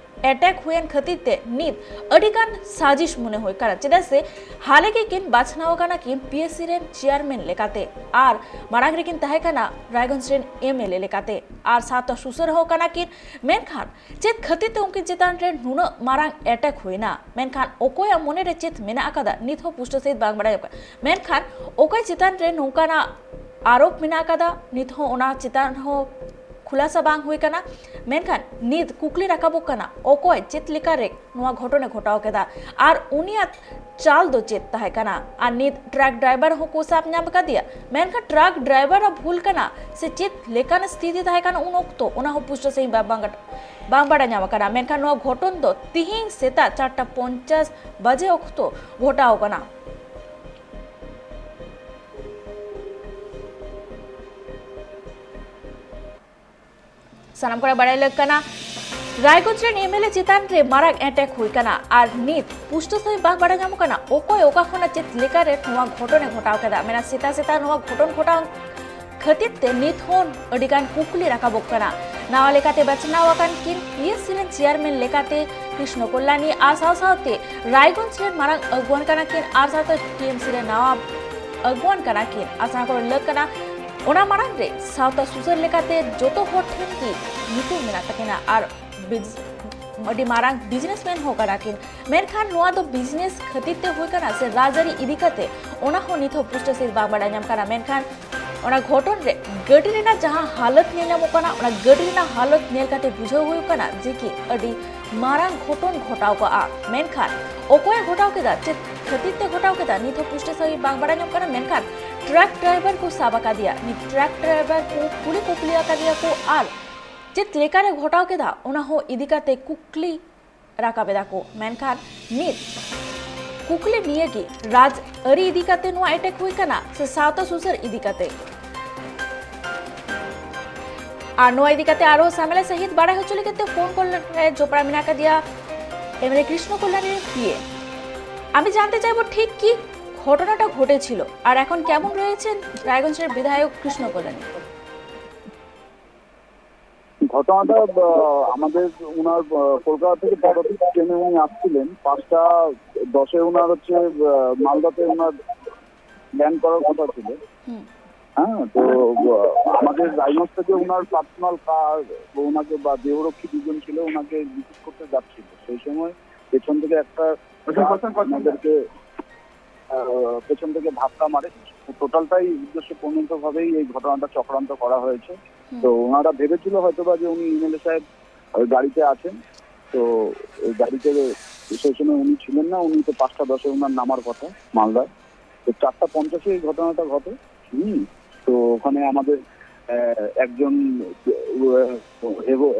ᱮᱴᱮᱠ ᱦᱩᱭᱮᱱ ᱠᱷᱟᱹᱛᱤᱨ ᱛᱮ ᱱᱤᱛ ᱟᱹᱰᱤ ᱜᱟᱱ ᱥᱟᱡᱤᱥ ᱢᱚᱱᱮ ᱦᱩᱭᱩᱜ ᱠᱟᱱᱟ, ᱪᱮᱫᱟᱜ ᱥᱮ ᱦᱟᱞᱮ ᱜᱮ ᱠᱤᱱ ᱵᱟᱪᱷᱱᱟᱣ ᱟᱠᱟᱱᱟ ᱠᱤᱱ ᱯᱤ ᱮᱥ ᱥᱤ ᱨᱮᱱ ᱪᱮᱭᱟᱨᱢᱮᱱ ᱞᱮᱠᱟᱛᱮ᱾ ᱟᱨ ᱢᱟᱲᱟᱝ ᱨᱮᱠᱤᱱ ᱛᱟᱦᱮᱸ ᱠᱟᱱᱟ ᱨᱟᱭᱜᱚᱸᱡᱽ ᱨᱮᱱ ᱮᱢ ᱮᱞ ᱮ ᱞᱮᱠᱟᱛᱮ ᱟᱨ ᱥᱟᱶᱛᱟ ᱥᱩᱥᱟᱹᱨ ᱦᱚᱸ ᱠᱟᱱᱟ ᱠᱤᱱ᱾ ᱢᱮᱱᱠᱷᱟᱱ ᱪᱮᱫ ᱠᱷᱟᱹᱛᱤᱨ ᱛᱮ ᱩᱱᱠᱤᱱ ᱪᱮᱛᱟᱱ ᱨᱮ ᱱᱩᱱᱟᱹᱜ ᱢᱟᱨᱟᱝ ᱮᱴᱮᱠ ᱦᱩᱭᱱᱟ? ᱢᱮᱱᱠᱷᱟᱱ ᱚᱠᱚᱭᱟᱜ ᱢᱚᱱᱮ ᱨᱮ ᱪᱮᱫ ᱢᱮᱱᱟᱜ ᱟᱠᱟᱫᱟ, ᱱᱤᱛ ᱦᱚᱸ ᱯᱩᱥᱴᱟᱹᱣ ᱥᱟᱹᱦᱤᱡ ᱵᱟᱝ ᱵᱟᱲᱟᱭᱚᱜ ᱠᱟᱱᱟ᱾ ᱢᱮᱱᱠᱷᱟᱱ ᱚᱠᱚᱭ ᱪᱮᱛᱟᱱ ᱨᱮ ᱱᱚᱝᱠᱟᱱᱟᱜ ᱟᱨᱳᱯ ᱢᱮᱱᱟᱜ ᱟᱠᱟᱫᱟ, ᱱᱤᱛ ᱦᱚᱸ ᱚᱱᱟ ᱪᱮᱛᱟᱱ ᱦᱚᱸ ᱠᱷᱩᱞᱟᱥᱟ ᱵᱟᱝ ᱦᱩᱭ ᱠᱟᱱᱟ᱾ ᱢᱮᱱᱠᱷᱟᱱ ᱱᱤᱛ ᱠᱩᱠᱞᱤ ᱨᱟᱠᱟᱵᱚᱜ ᱠᱟᱱᱟ, ᱚᱠᱚᱭ ᱪᱮᱫ ᱞᱮᱠᱟ ᱨᱮ ᱱᱚᱣᱟ ᱜᱷᱚᱴᱚᱱᱮ ᱜᱷᱚᱴᱟᱣ ᱠᱮᱫᱟ ᱟᱨ ᱩᱱᱤᱭᱟᱜ ᱪᱟᱞ ᱫᱚ ᱪᱮᱫ ᱛᱟᱦᱮᱸ ᱠᱟᱱᱟ? ᱟᱨ ᱱᱤᱛ ᱴᱨᱟᱠ ᱰᱨᱟᱭᱵᱷᱟᱨ ᱦᱚᱸᱠᱚ ᱥᱟᱵ ᱧᱟᱢ ᱟᱠᱟᱫᱮᱭᱟ, ᱢᱮᱱᱠᱷᱟᱱ ᱴᱨᱟᱠ ᱰᱨᱟᱭᱵᱷᱟᱨᱟᱜ ᱵᱷᱩᱞ ᱠᱟᱱᱟ ᱥᱮ ᱪᱮᱫ ᱞᱮᱠᱟᱱ ᱥᱛᱷᱤᱛᱤ ᱛᱟᱦᱮᱸ ᱠᱟᱱᱟ ᱩᱱ ᱚᱠᱛᱚ, ᱚᱱᱟ ᱦᱚᱸ ᱯᱩᱥᱴᱟᱹ ᱥᱟᱺᱦᱤᱡ ᱵᱟᱝ, ᱵᱟᱝ, ᱵᱟᱝ ᱵᱟᱰᱟᱭ ᱧᱟᱢ ᱟᱠᱟᱱᱟ᱾ ᱢᱮᱱᱠᱷᱟᱱ ᱱᱚᱣᱟ ᱜᱷᱚᱴᱚᱱ ᱫᱚ ᱛᱤᱦᱤᱧ ᱥᱮᱛᱟᱜ ᱪᱟᱨᱴᱟ ᱯᱚᱧᱪᱟᱥ ᱵᱟᱡᱮ ᱚᱠᱛᱚ ᱜᱷᱚᱴᱟᱣ ᱠᱟᱱᱟ᱾ ᱥᱟᱱᱟᱢ ᱠᱚᱲᱟ ᱵᱟᱲᱟᱭ ᱞᱟᱹᱠ ᱠᱟᱱᱟ, ᱨᱟᱭᱜᱚᱸᱡᱽ ᱨᱮᱱ ᱮᱢᱮᱞᱮ ᱪᱮᱛᱟᱱ ᱨᱮ ᱢᱟᱨᱟᱝ ᱮᱴᱮᱠ ᱦᱩᱭ ᱠᱟᱱᱟ ᱟᱨ ᱱᱤᱛ ᱯᱩᱥᱴᱟᱹ ᱥᱟᱹᱦᱤᱡ ᱵᱟᱝ ᱵᱟᱲᱟᱭ ᱧᱟᱢᱚᱜ ᱠᱟᱱᱟ ᱚᱠᱚᱭ ᱚᱠᱟ ᱠᱷᱚᱱᱟᱜ ᱪᱮᱫ ᱞᱮᱠᱟᱨᱮ ᱱᱚᱣᱟ ᱜᱷᱚᱴᱚᱱᱮ ᱜᱷᱚᱴᱟᱣ ᱠᱮᱫᱟ᱾ ᱢᱮᱱᱟ ᱥᱮᱛᱟᱜ ᱥᱮᱛᱟᱜ ᱱᱚᱣᱟ ᱜᱷᱚᱴᱚᱱ ᱜᱷᱚᱴᱟᱣ ᱠᱷᱟᱹᱛᱤᱨ ᱛᱮ ᱱᱤᱛ ᱦᱚᱸ ᱟᱹᱰᱤ ᱜᱟᱱ ᱠᱩᱠᱞᱤ ᱨᱟᱠᱟᱵᱚᱜ ᱠᱟᱱᱟ᱾ ᱱᱟᱣᱟ ᱞᱮᱠᱟᱛᱮ ᱵᱟᱪᱷᱱᱟᱣ ᱟᱠᱟᱱ ᱠᱤᱱ ᱯᱤ ᱮᱥ ᱥᱤ ᱨᱮᱱ ᱪᱮᱭᱟᱨᱢᱮᱱ ᱞᱮᱠᱟᱛᱮ ᱠᱨᱤᱥᱱᱚ ᱠᱚᱞᱞᱟᱱᱤ ᱟᱨ ᱥᱟᱶ ᱥᱟᱶᱛᱮ ᱨᱟᱭᱜᱚᱸᱡᱽ ᱨᱮᱱ ᱢᱟᱨᱟᱝ ᱟᱹᱜᱩᱣᱟᱹᱱ ᱠᱟᱱᱟ ᱠᱤᱱ ᱟᱨ ᱥᱟᱶᱛᱮ ᱴᱤ ᱮᱢ ᱥᱤ ᱨᱮᱱ ᱱᱟᱣᱟ ᱟᱹᱜᱩᱣᱟᱹᱱ ᱠᱟᱱᱟ ᱠᱤᱱ᱾ ᱟᱥᱲᱟ ᱠᱚᱨᱮ ᱞᱟᱹᱠ ᱠᱟᱱᱟ ᱚᱱᱟ ᱢᱟᱲᱟᱝ ᱨᱮ ᱥᱟᱶᱛᱟ ᱥᱩᱥᱟᱹᱨ ᱞᱮᱠᱟᱛᱮ ᱡᱚᱛᱚ ᱦᱚᱲ ᱴᱷᱮᱱ ᱜᱮ ᱧᱩᱛᱩᱢ ᱢᱮᱱᱟᱜ ᱛᱟᱹᱠᱤᱱᱟ ᱟᱨ ᱵᱤᱡ-, ᱟᱹᱰᱤ ᱢᱟᱨᱟᱝ ᱵᱤᱡᱽᱱᱮᱥᱢᱮᱱ ᱦᱚᱸ ᱠᱟᱱᱟ ᱠᱤᱱ᱾ ᱢᱮᱱᱠᱷᱟᱱ ᱱᱚᱣᱟ ᱫᱚ ᱵᱤᱡᱽᱱᱮᱥ ᱠᱷᱟᱹᱛᱤᱨ ᱛᱮ ᱦᱩᱭ ᱠᱟᱱᱟ ᱥᱮ ᱨᱟᱡᱽᱟᱹᱨᱤ ᱤᱫᱤ ᱠᱟᱛᱮ, ᱚᱱᱟ ᱦᱚᱸ ᱱᱤᱛ ᱦᱚᱸ ᱯᱩᱥᱴᱟᱹ ᱥᱟᱹᱦᱤᱡ ᱵᱟᱝ ᱵᱟᱰᱟᱭ ᱧᱟᱢ ᱠᱟᱱᱟ᱾ ᱢᱮᱱᱠᱷᱟᱱ ᱚᱱᱟ ᱜᱷᱚᱴᱚᱱ ᱨᱮ ᱜᱟᱹᱰᱤ ᱨᱮᱱᱟᱜ ᱡᱟᱦᱟᱸ ᱦᱟᱞᱚᱛ ᱧᱮᱞ ᱧᱟᱢᱚᱜ ᱠᱟᱱᱟ, ᱚᱱᱟ ᱜᱟᱹᱰᱤ ᱨᱮᱱᱟᱜ ᱦᱟᱞᱚᱛ ᱧᱮᱞ ᱠᱟᱛᱮ ᱵᱩᱡᱷᱟᱹᱣ ᱦᱩᱭᱩᱜ ᱠᱟᱱᱟ ᱡᱮ ᱠᱤ ᱟᱹᱰᱤ ᱢᱟᱨᱟᱝ ᱜᱷᱚᱴᱚᱱ ᱜᱷᱚᱴᱟᱣ ᱠᱚᱜᱼᱟ᱾ ᱢᱮᱱᱠᱷᱟᱱ ᱚᱠᱚᱭᱮ ᱜᱷᱚᱴᱟᱣ ᱠᱮᱫᱟ, ᱪᱮᱫ ᱠᱷᱟᱹᱛᱤᱨ ᱛᱮ ᱜᱷᱚᱴᱟᱣ ᱠᱮᱫᱟ, ᱱᱤᱛ ᱦᱚᱸ ᱯᱩᱥᱴᱟᱹ ᱥᱟᱹᱦᱤᱡ ᱵᱟᱝ ᱵᱟᱰᱟᱭ ᱧᱟᱢ ᱠᱟᱱᱟ᱾ ᱢᱮᱱᱠᱷᱟᱱ ᱴᱨᱟᱠ ᱰᱨᱟᱭᱵᱷᱟᱨ ᱠᱚ ᱥᱟᱵ ᱟᱠᱟᱫᱮᱭᱟ᱾ ᱱᱤᱛ ᱴᱨᱟᱠ ᱰᱨᱟᱭᱵᱷᱟᱨ ᱠᱚ ᱠᱩᱞᱤ ᱠᱩᱯᱞᱤ ᱟᱠᱟᱫᱮᱭᱟ ᱠᱚ ᱟᱨ ᱪᱮᱫ ᱞᱮᱠᱟᱨᱮ ᱜᱷᱚᱴᱟᱣ ᱠᱮᱫᱟ, ᱚᱱᱟ ᱦᱚᱸ ᱤᱫᱤ ᱠᱟᱛᱮ ᱠᱩᱠᱞᱤ ᱨᱟᱠᱟᱵ ᱮᱫᱟ ᱠᱚ᱾ ᱢᱮᱱᱠᱷᱟᱱ ᱱᱤᱛ ᱠᱩᱠᱞᱤ ᱱᱤᱭᱟᱹ ᱜᱮ, ᱨᱟᱡᱽ ᱟᱹᱨᱤ ᱤᱫᱤ ᱠᱟᱛᱮ ᱱᱚᱣᱟ ᱮᱴᱮᱠ ᱦᱩᱭ ᱠᱟᱱᱟ ᱥᱮ ᱥᱟᱶᱛᱟ ᱥᱩᱥᱟᱹᱨ ᱤᱫᱤ ᱠᱟᱛᱮ? ᱟᱨ ᱱᱚᱣᱟ ᱤᱫᱤ ᱠᱟᱛᱮ ᱟᱨᱦᱚᱸ ᱥᱟᱢᱮᱞᱟ ᱥᱟᱹᱦᱤᱡ ᱵᱟᱲᱟᱭ ᱦᱚᱪᱚ ᱞᱟᱹᱜᱤᱫ ᱛᱮ ᱯᱷᱳᱱ ᱠᱚᱞ ᱨᱮ ᱡᱚᱯᱲᱟᱣ ᱢᱮᱱᱟᱜ ᱟᱠᱟᱫᱮᱭᱟ M L A Krishna Kalyani ᱯᱤ এ। আমি জানতে চাইবো ঠিক কি ঘটনাটা ঘটেছিল আর এখন কেমন রয়েছেন রায়গঞ্জের বিধায়ক কৃষ্ণ কল্যাণী? ঘটনাটা আহ, আমাদের ওনার আহ, কলকাতা থেকে পরবর্তী ট্রেনে উনি আসছিলেন পাঁচটা দশে। ওনার হচ্ছে আহ, মালদাতে ওনার ল্যান্ড করার কথা ছিল। হ্যাঁ, তো আহ, আমাদের রায়গঞ্জ থেকে ওনার পার্সোনাল কার, ওনাকে বা দেহরক্ষী দুজন ছিল, ওনাকে রিসিভ করতে যাচ্ছিল। সেই সময় পেছন থেকে একটা ট্রাক আমাদেরকে আহ, পেছন থেকে ধাক্কা মারে। টোটালটাই উদ্দেশ্য প্রণোদিতভাবেই এই ঘটনাটা চক্রান্ত করা হয়েছে। তো ওনারা ভেবেছিল হয়তো বা যে উনি এমএলএ সাহেব ওই গাড়িতে আছেন। তো ওই গাড়িতে সেই সময় উনি ছিলেন না, উনি তো পাঁচটা দশে ওনার নামার কথা মালদায়। তো চারটা পঞ্চাশে এই ঘটনাটা ঘটে। হুম। তো ওখানে আমাদের আহ, একজন আহ,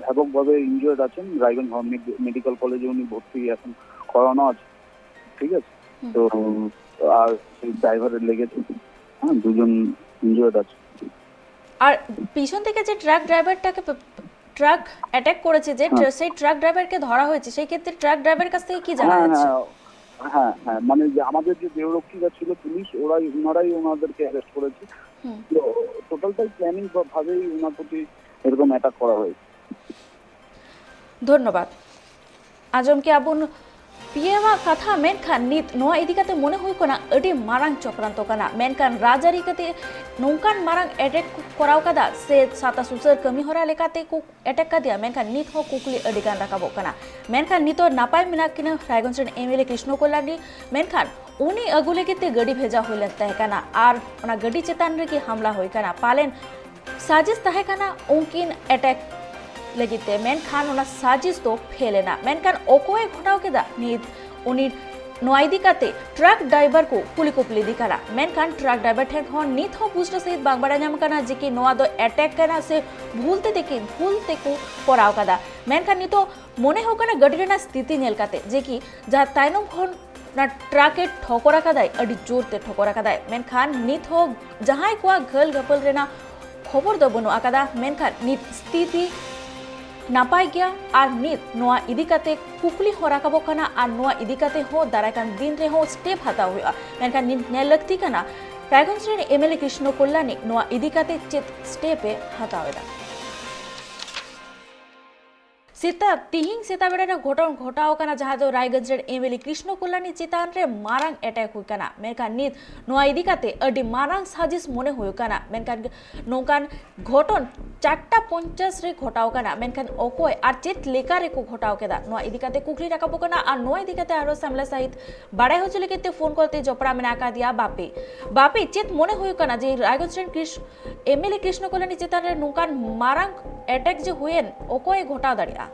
হ্যাবক ভাবে ইনজুয়ার্ড আছেন, রায়গঞ্জ মেডিকেল কলেজে উনি ভর্তি এখন করানো আছে। ঠিক আছে। তো আর সেই ড্রাইভারের লেগেছে। হ্যাঁ, দুজন ইনজুয়ার্ড আছে। আর পিছন থেকে যে ট্রাক ড্রাইভারটাকে, ট্রাক অ্যাটাক করেছে, যে সেই ট্রাক ড্রাইভারকে ধরা হয়েছে, সেই ক্ষেত্রে ট্রাক ড্রাইভার কাছ থেকে কি জানা হ্যাঁ যাচ্ছে? হ্যাঁ হ্যাঁ হ্যাঁ মানে যে আমাদের যে দেহরক্ষীরা ছিল, পুলিশ, ওরাই ওনারাই ওনাদেরকে অ্যারেস্ট করেছে। তো টোটালটাই প্ল্যানিং ভাবেই ওনার প্রতি এরকম অ্যাটাক করা হয়েছে। ধন্যবাদ। ᱟᱸᱡᱚᱢ ᱠᱮᱜᱼᱟ ᱵᱚᱱ ᱯᱤ ᱮᱢ ᱟᱜ ᱠᱟᱛᱷᱟ, ᱢᱮᱱᱠᱷᱟᱱ ᱱᱤᱛ ᱱᱚᱣᱟ ᱤᱫᱤ ᱠᱟᱛᱮ ᱢᱚᱱᱮ ᱦᱩᱭᱩᱜ ᱠᱟᱱᱟ ᱟᱹᱰᱤ ᱢᱟᱨᱟᱝ ᱪᱚᱠᱨᱟᱱᱛᱚ ᱠᱟᱱᱟ᱾ ᱢᱮᱱᱠᱷᱟᱱ ᱨᱟᱡᱽᱟᱹᱨᱤ ᱠᱟᱛᱮ ᱱᱚᱝᱠᱟᱱ ᱢᱟᱨᱟᱝ ᱮᱴᱮᱠ ᱠᱚᱨᱟᱣ ᱠᱟᱫᱟ ᱥᱮ ᱥᱟᱶᱛᱟ ᱥᱩᱥᱟᱹᱨ ᱠᱟᱹᱢᱤ ᱦᱚᱨᱟ ᱞᱮᱠᱟᱛᱮ ᱠᱚ ᱮᱴᱮᱠ ᱠᱟᱫᱮᱭᱟ, ᱢᱮᱱᱠᱷᱟᱱ ᱱᱤᱛ ᱦᱚᱸ ᱠᱩᱠᱞᱤ ᱟᱹᱰᱤ ᱜᱟᱱ ᱨᱟᱠᱟᱵᱚᱜ ᱠᱟᱱᱟ᱾ ᱢᱮᱱᱠᱷᱟᱱ ᱱᱤᱛᱚᱜ ᱱᱟᱯᱟᱭ ᱢᱮᱱᱟᱜ ᱠᱤᱱᱟ ᱨᱟᱭᱜᱚᱸᱡᱽ ᱨᱮᱱ ᱮᱢ ᱮᱞ ᱮ ᱠᱨᱤᱥᱱᱚ ᱠᱚᱞᱞᱟᱱᱤ, ᱢᱮᱱᱠᱷᱟᱱ ᱩᱱᱤ ᱟᱹᱜᱩ ᱞᱟᱹᱜᱤᱫ ᱛᱮ ᱜᱟᱹᱰᱤ ᱵᱷᱮᱡᱟ ᱦᱩᱭ ᱞᱮᱱ ᱛᱟᱦᱮᱸ ᱠᱟᱱᱟ ᱟᱨ ᱚᱱᱟ ᱜᱟᱹᱰᱤ ᱪᱮᱛᱟᱱ ᱨᱮᱜᱮ ᱦᱟᱢᱞᱟ ᱦᱩᱭ ᱠᱟᱱᱟ᱾ ᱯᱟᱞᱮᱱ ᱥᱟᱡᱤᱥ ᱛᱟᱦᱮᱸ ᱠᱟᱱᱟ ᱩᱱᱠᱤᱱ ᱮᱴᱮᱠ ᱞᱟᱹᱜᱤᱫ ᱛᱮ, ᱢᱮᱱᱠᱷᱟᱱ ᱚᱱᱟ ᱥᱟᱡᱤᱥ ᱫᱚ ᱯᱷᱮᱞ ᱮᱱᱟ᱾ ᱢᱮᱱᱠᱷᱟᱱ ᱚᱠᱚᱭᱮ ᱜᱷᱚᱴᱟᱣ ᱠᱮᱫᱟ, ᱱᱤᱛ ᱩᱱᱤ ᱱᱚᱣᱟ ᱤᱫᱤ ᱠᱟᱛᱮ ᱴᱨᱟᱠ ᱰᱨᱟᱭᱵᱷᱟᱨ ᱠᱚ ᱠᱩᱞᱤ ᱠᱩᱯᱞᱤ ᱤᱫᱤ ᱠᱟᱱᱟ᱾ ᱢᱮᱱᱠᱷᱟᱱ ᱴᱨᱟᱠ ᱰᱨᱟᱭᱵᱷᱟᱨ ᱴᱷᱮᱱ ᱦᱚᱸ ᱱᱤᱛ ᱦᱚᱸ ᱯᱩᱥᱴᱟᱹ ᱥᱟᱹᱦᱤᱡ ᱵᱟᱝ ᱵᱟᱲᱟᱭ ᱧᱟᱢ ᱠᱟᱱᱟ ᱡᱮ ᱠᱤ ᱱᱚᱣᱟ ᱫᱚ ᱮᱴᱮᱠ ᱠᱟᱱᱟ ᱥᱮ ᱵᱷᱩᱞ ᱛᱮ ᱛᱮᱠᱤ ᱵᱷᱩᱞ ᱛᱮᱠᱚ ᱠᱚᱨᱟᱣ ᱠᱟᱫᱟ᱾ ᱢᱮᱱᱠᱷᱟᱱ ᱱᱤᱛᱚᱜ ᱢᱚᱱᱮ ᱦᱩᱭᱩᱜ ᱠᱟᱱᱟ ᱜᱟᱹᱰᱤ ᱨᱮᱱᱟᱜ ᱥᱛᱷᱤᱛᱤ ᱧᱮᱞ ᱠᱟᱛᱮ ᱡᱮ ᱠᱤ ᱡᱟᱦᱟᱸ ᱛᱟᱭᱱᱚᱢ ᱠᱷᱚᱱ ᱚᱱᱟ ᱴᱨᱟᱠ ᱮ ᱴᱷᱚᱠᱚᱨ ᱟᱠᱟᱫᱟᱭ, ᱟᱹᱰᱤ ᱡᱳᱨ ᱛᱮ ᱴᱷᱚᱠᱚᱨ ᱟᱠᱟᱫᱟᱭ᱾ ᱢᱮᱱᱠᱷᱟᱱ ᱱᱤᱛ ᱦᱚᱸ ᱡᱟᱦᱟᱸᱭ ᱠᱚᱣᱟᱜ ᱜᱷᱟᱹᱞ ᱜᱷᱟᱹᱯᱟᱹᱞ ᱨᱮᱱᱟᱜ ᱠᱷᱚᱵᱚᱨ ᱫᱚ ᱵᱟᱹᱱᱩᱜ ᱟᱠᱟᱫᱟ᱾ ᱢᱮᱱᱠᱷᱟᱱ ᱱᱤᱛ ᱥᱛᱷᱤᱛᱤ ᱱᱟᱯᱟᱭ ᱜᱮᱭᱟ ᱟᱨ ᱱᱤᱛ ᱱᱚᱣᱟ ᱤᱫᱤ ᱠᱟᱛᱮ ᱠᱩᱠᱞᱤ ᱦᱚᱸ ᱨᱟᱠᱟᱵᱚᱜ ᱠᱟᱱᱟ ᱟᱨ ᱱᱚᱣᱟ ᱤᱫᱤ ᱠᱟᱛᱮ ᱦᱚᱸ ᱫᱟᱨᱟᱭ ᱠᱟᱱ ᱫᱤᱱ ᱨᱮᱦᱚᱸ ᱥᱴᱮᱯ ᱦᱟᱛᱟᱣ ᱦᱩᱭᱩᱜᱼᱟ᱾ ᱢᱮᱱᱠᱷᱟᱱ ᱱᱤᱛ ᱧᱮᱞ ᱞᱟᱹᱠᱛᱤ ᱠᱟᱱᱟ ᱨᱟᱭᱜᱚᱸᱡᱽ ᱨᱮᱱ ᱮᱢ ᱮᱞ ᱮ ᱠᱨᱤᱥᱱᱚ ᱠᱚᱞᱞᱟᱱᱤ ᱱᱚᱣᱟ ᱤᱫᱤ ᱠᱟᱛᱮ ᱪᱮᱫ ᱥᱴᱮᱯ ᱮ ᱦᱟᱛᱟᱣ ᱮᱫᱟ᱾ ᱥᱮᱛᱟᱜ ᱛᱤᱦᱤᱧ ᱥᱮᱛᱟᱜ ᱵᱮᱲᱟ ᱨᱮ ᱜᱷᱚᱴᱚᱱ ᱜᱷᱚᱴᱟᱣ ᱟᱠᱟᱱᱟ, ᱡᱟᱦᱟᱸ ᱫᱚ ᱨᱟᱭᱜᱚᱸᱡᱽ ᱨᱮᱱ ᱮᱢᱮᱞᱮ ᱠᱨᱤᱥᱱᱚ ᱠᱚᱞᱞᱟᱱᱤ ᱪᱮᱛᱟᱱ ᱨᱮ ᱢᱟᱨᱟᱝ ᱮᱴᱮᱠ ᱦᱩᱭ ᱠᱟᱱᱟ᱾ ᱢᱮᱱᱠᱷᱟᱱ ᱱᱤᱛ ᱱᱚᱣᱟ ᱤᱫᱤ ᱠᱟᱛᱮ ᱟᱹᱰᱤ ᱢᱟᱨᱟᱝ ᱥᱟᱡᱤᱥ ᱢᱚᱱᱮ ᱦᱩᱭᱩᱜ ᱠᱟᱱᱟ᱾ ᱢᱮᱱᱠᱷᱟᱱ ᱱᱚᱝᱠᱟᱱ ᱜᱷᱚᱴᱚᱱ ᱪᱟᱨᱴᱟ ᱯᱚᱧᱪᱟᱥ ᱨᱮ ᱜᱷᱚᱴᱟᱣ ᱠᱟᱱᱟ, ᱢᱮᱱᱠᱷᱟᱱ ᱚᱠᱚᱭ ᱟᱨ ᱪᱮᱫ ᱞᱮᱠᱟ ᱨᱮᱠᱚ ᱜᱷᱚᱴᱟᱣ ᱠᱮᱫᱟ, ᱱᱚᱣᱟ ᱤᱫᱤ ᱠᱟᱛᱮ ᱠᱩᱠᱞᱤ ᱨᱟᱠᱟᱵᱚᱜ ᱠᱟᱱᱟ᱾ ᱟᱨ ᱱᱚᱣᱟ ᱤᱫᱤ ᱠᱟᱛᱮ ᱟᱨᱦᱚᱸ ᱥᱟᱢᱞᱟ ᱥᱟᱹᱦᱤᱡ ᱵᱟᱲᱟᱭ ᱦᱚᱪᱚ ᱞᱟᱹᱜᱤᱫ ᱛᱮ ᱯᱷᱳᱱ ᱠᱚᱞ ᱛᱮ ᱡᱚᱯᱲᱟᱣ ᱢᱮᱱᱟᱜ ᱟᱠᱟᱫᱮᱭᱟ ᱵᱟᱯᱤ᱾ ᱵᱟᱯᱤ, ᱪᱮᱫ ᱢᱚᱱᱮ ᱦᱩᱭᱩᱜ ᱠᱟᱱᱟ ᱡᱮ ᱨᱟᱭᱜᱚᱸᱡᱽ ᱨᱮᱱ ᱠᱨᱤᱥ-, ᱮᱢᱮᱞᱮ ᱠᱨᱤᱥᱱᱚ ᱠᱚᱞᱞᱟᱱᱤ ᱪᱮᱛᱟᱱ ᱨᱮ ᱱᱚᱝᱠᱟᱱ ᱢᱟᱨᱟᱝ ᱮᱴᱮᱠ ᱡᱮ ᱦᱩᱭᱮᱱ, ᱚᱠᱚᱭᱮ ᱜᱷᱚᱴᱟᱣ ᱫᱟᱲᱮᱭᱟᱜᱼᱟ?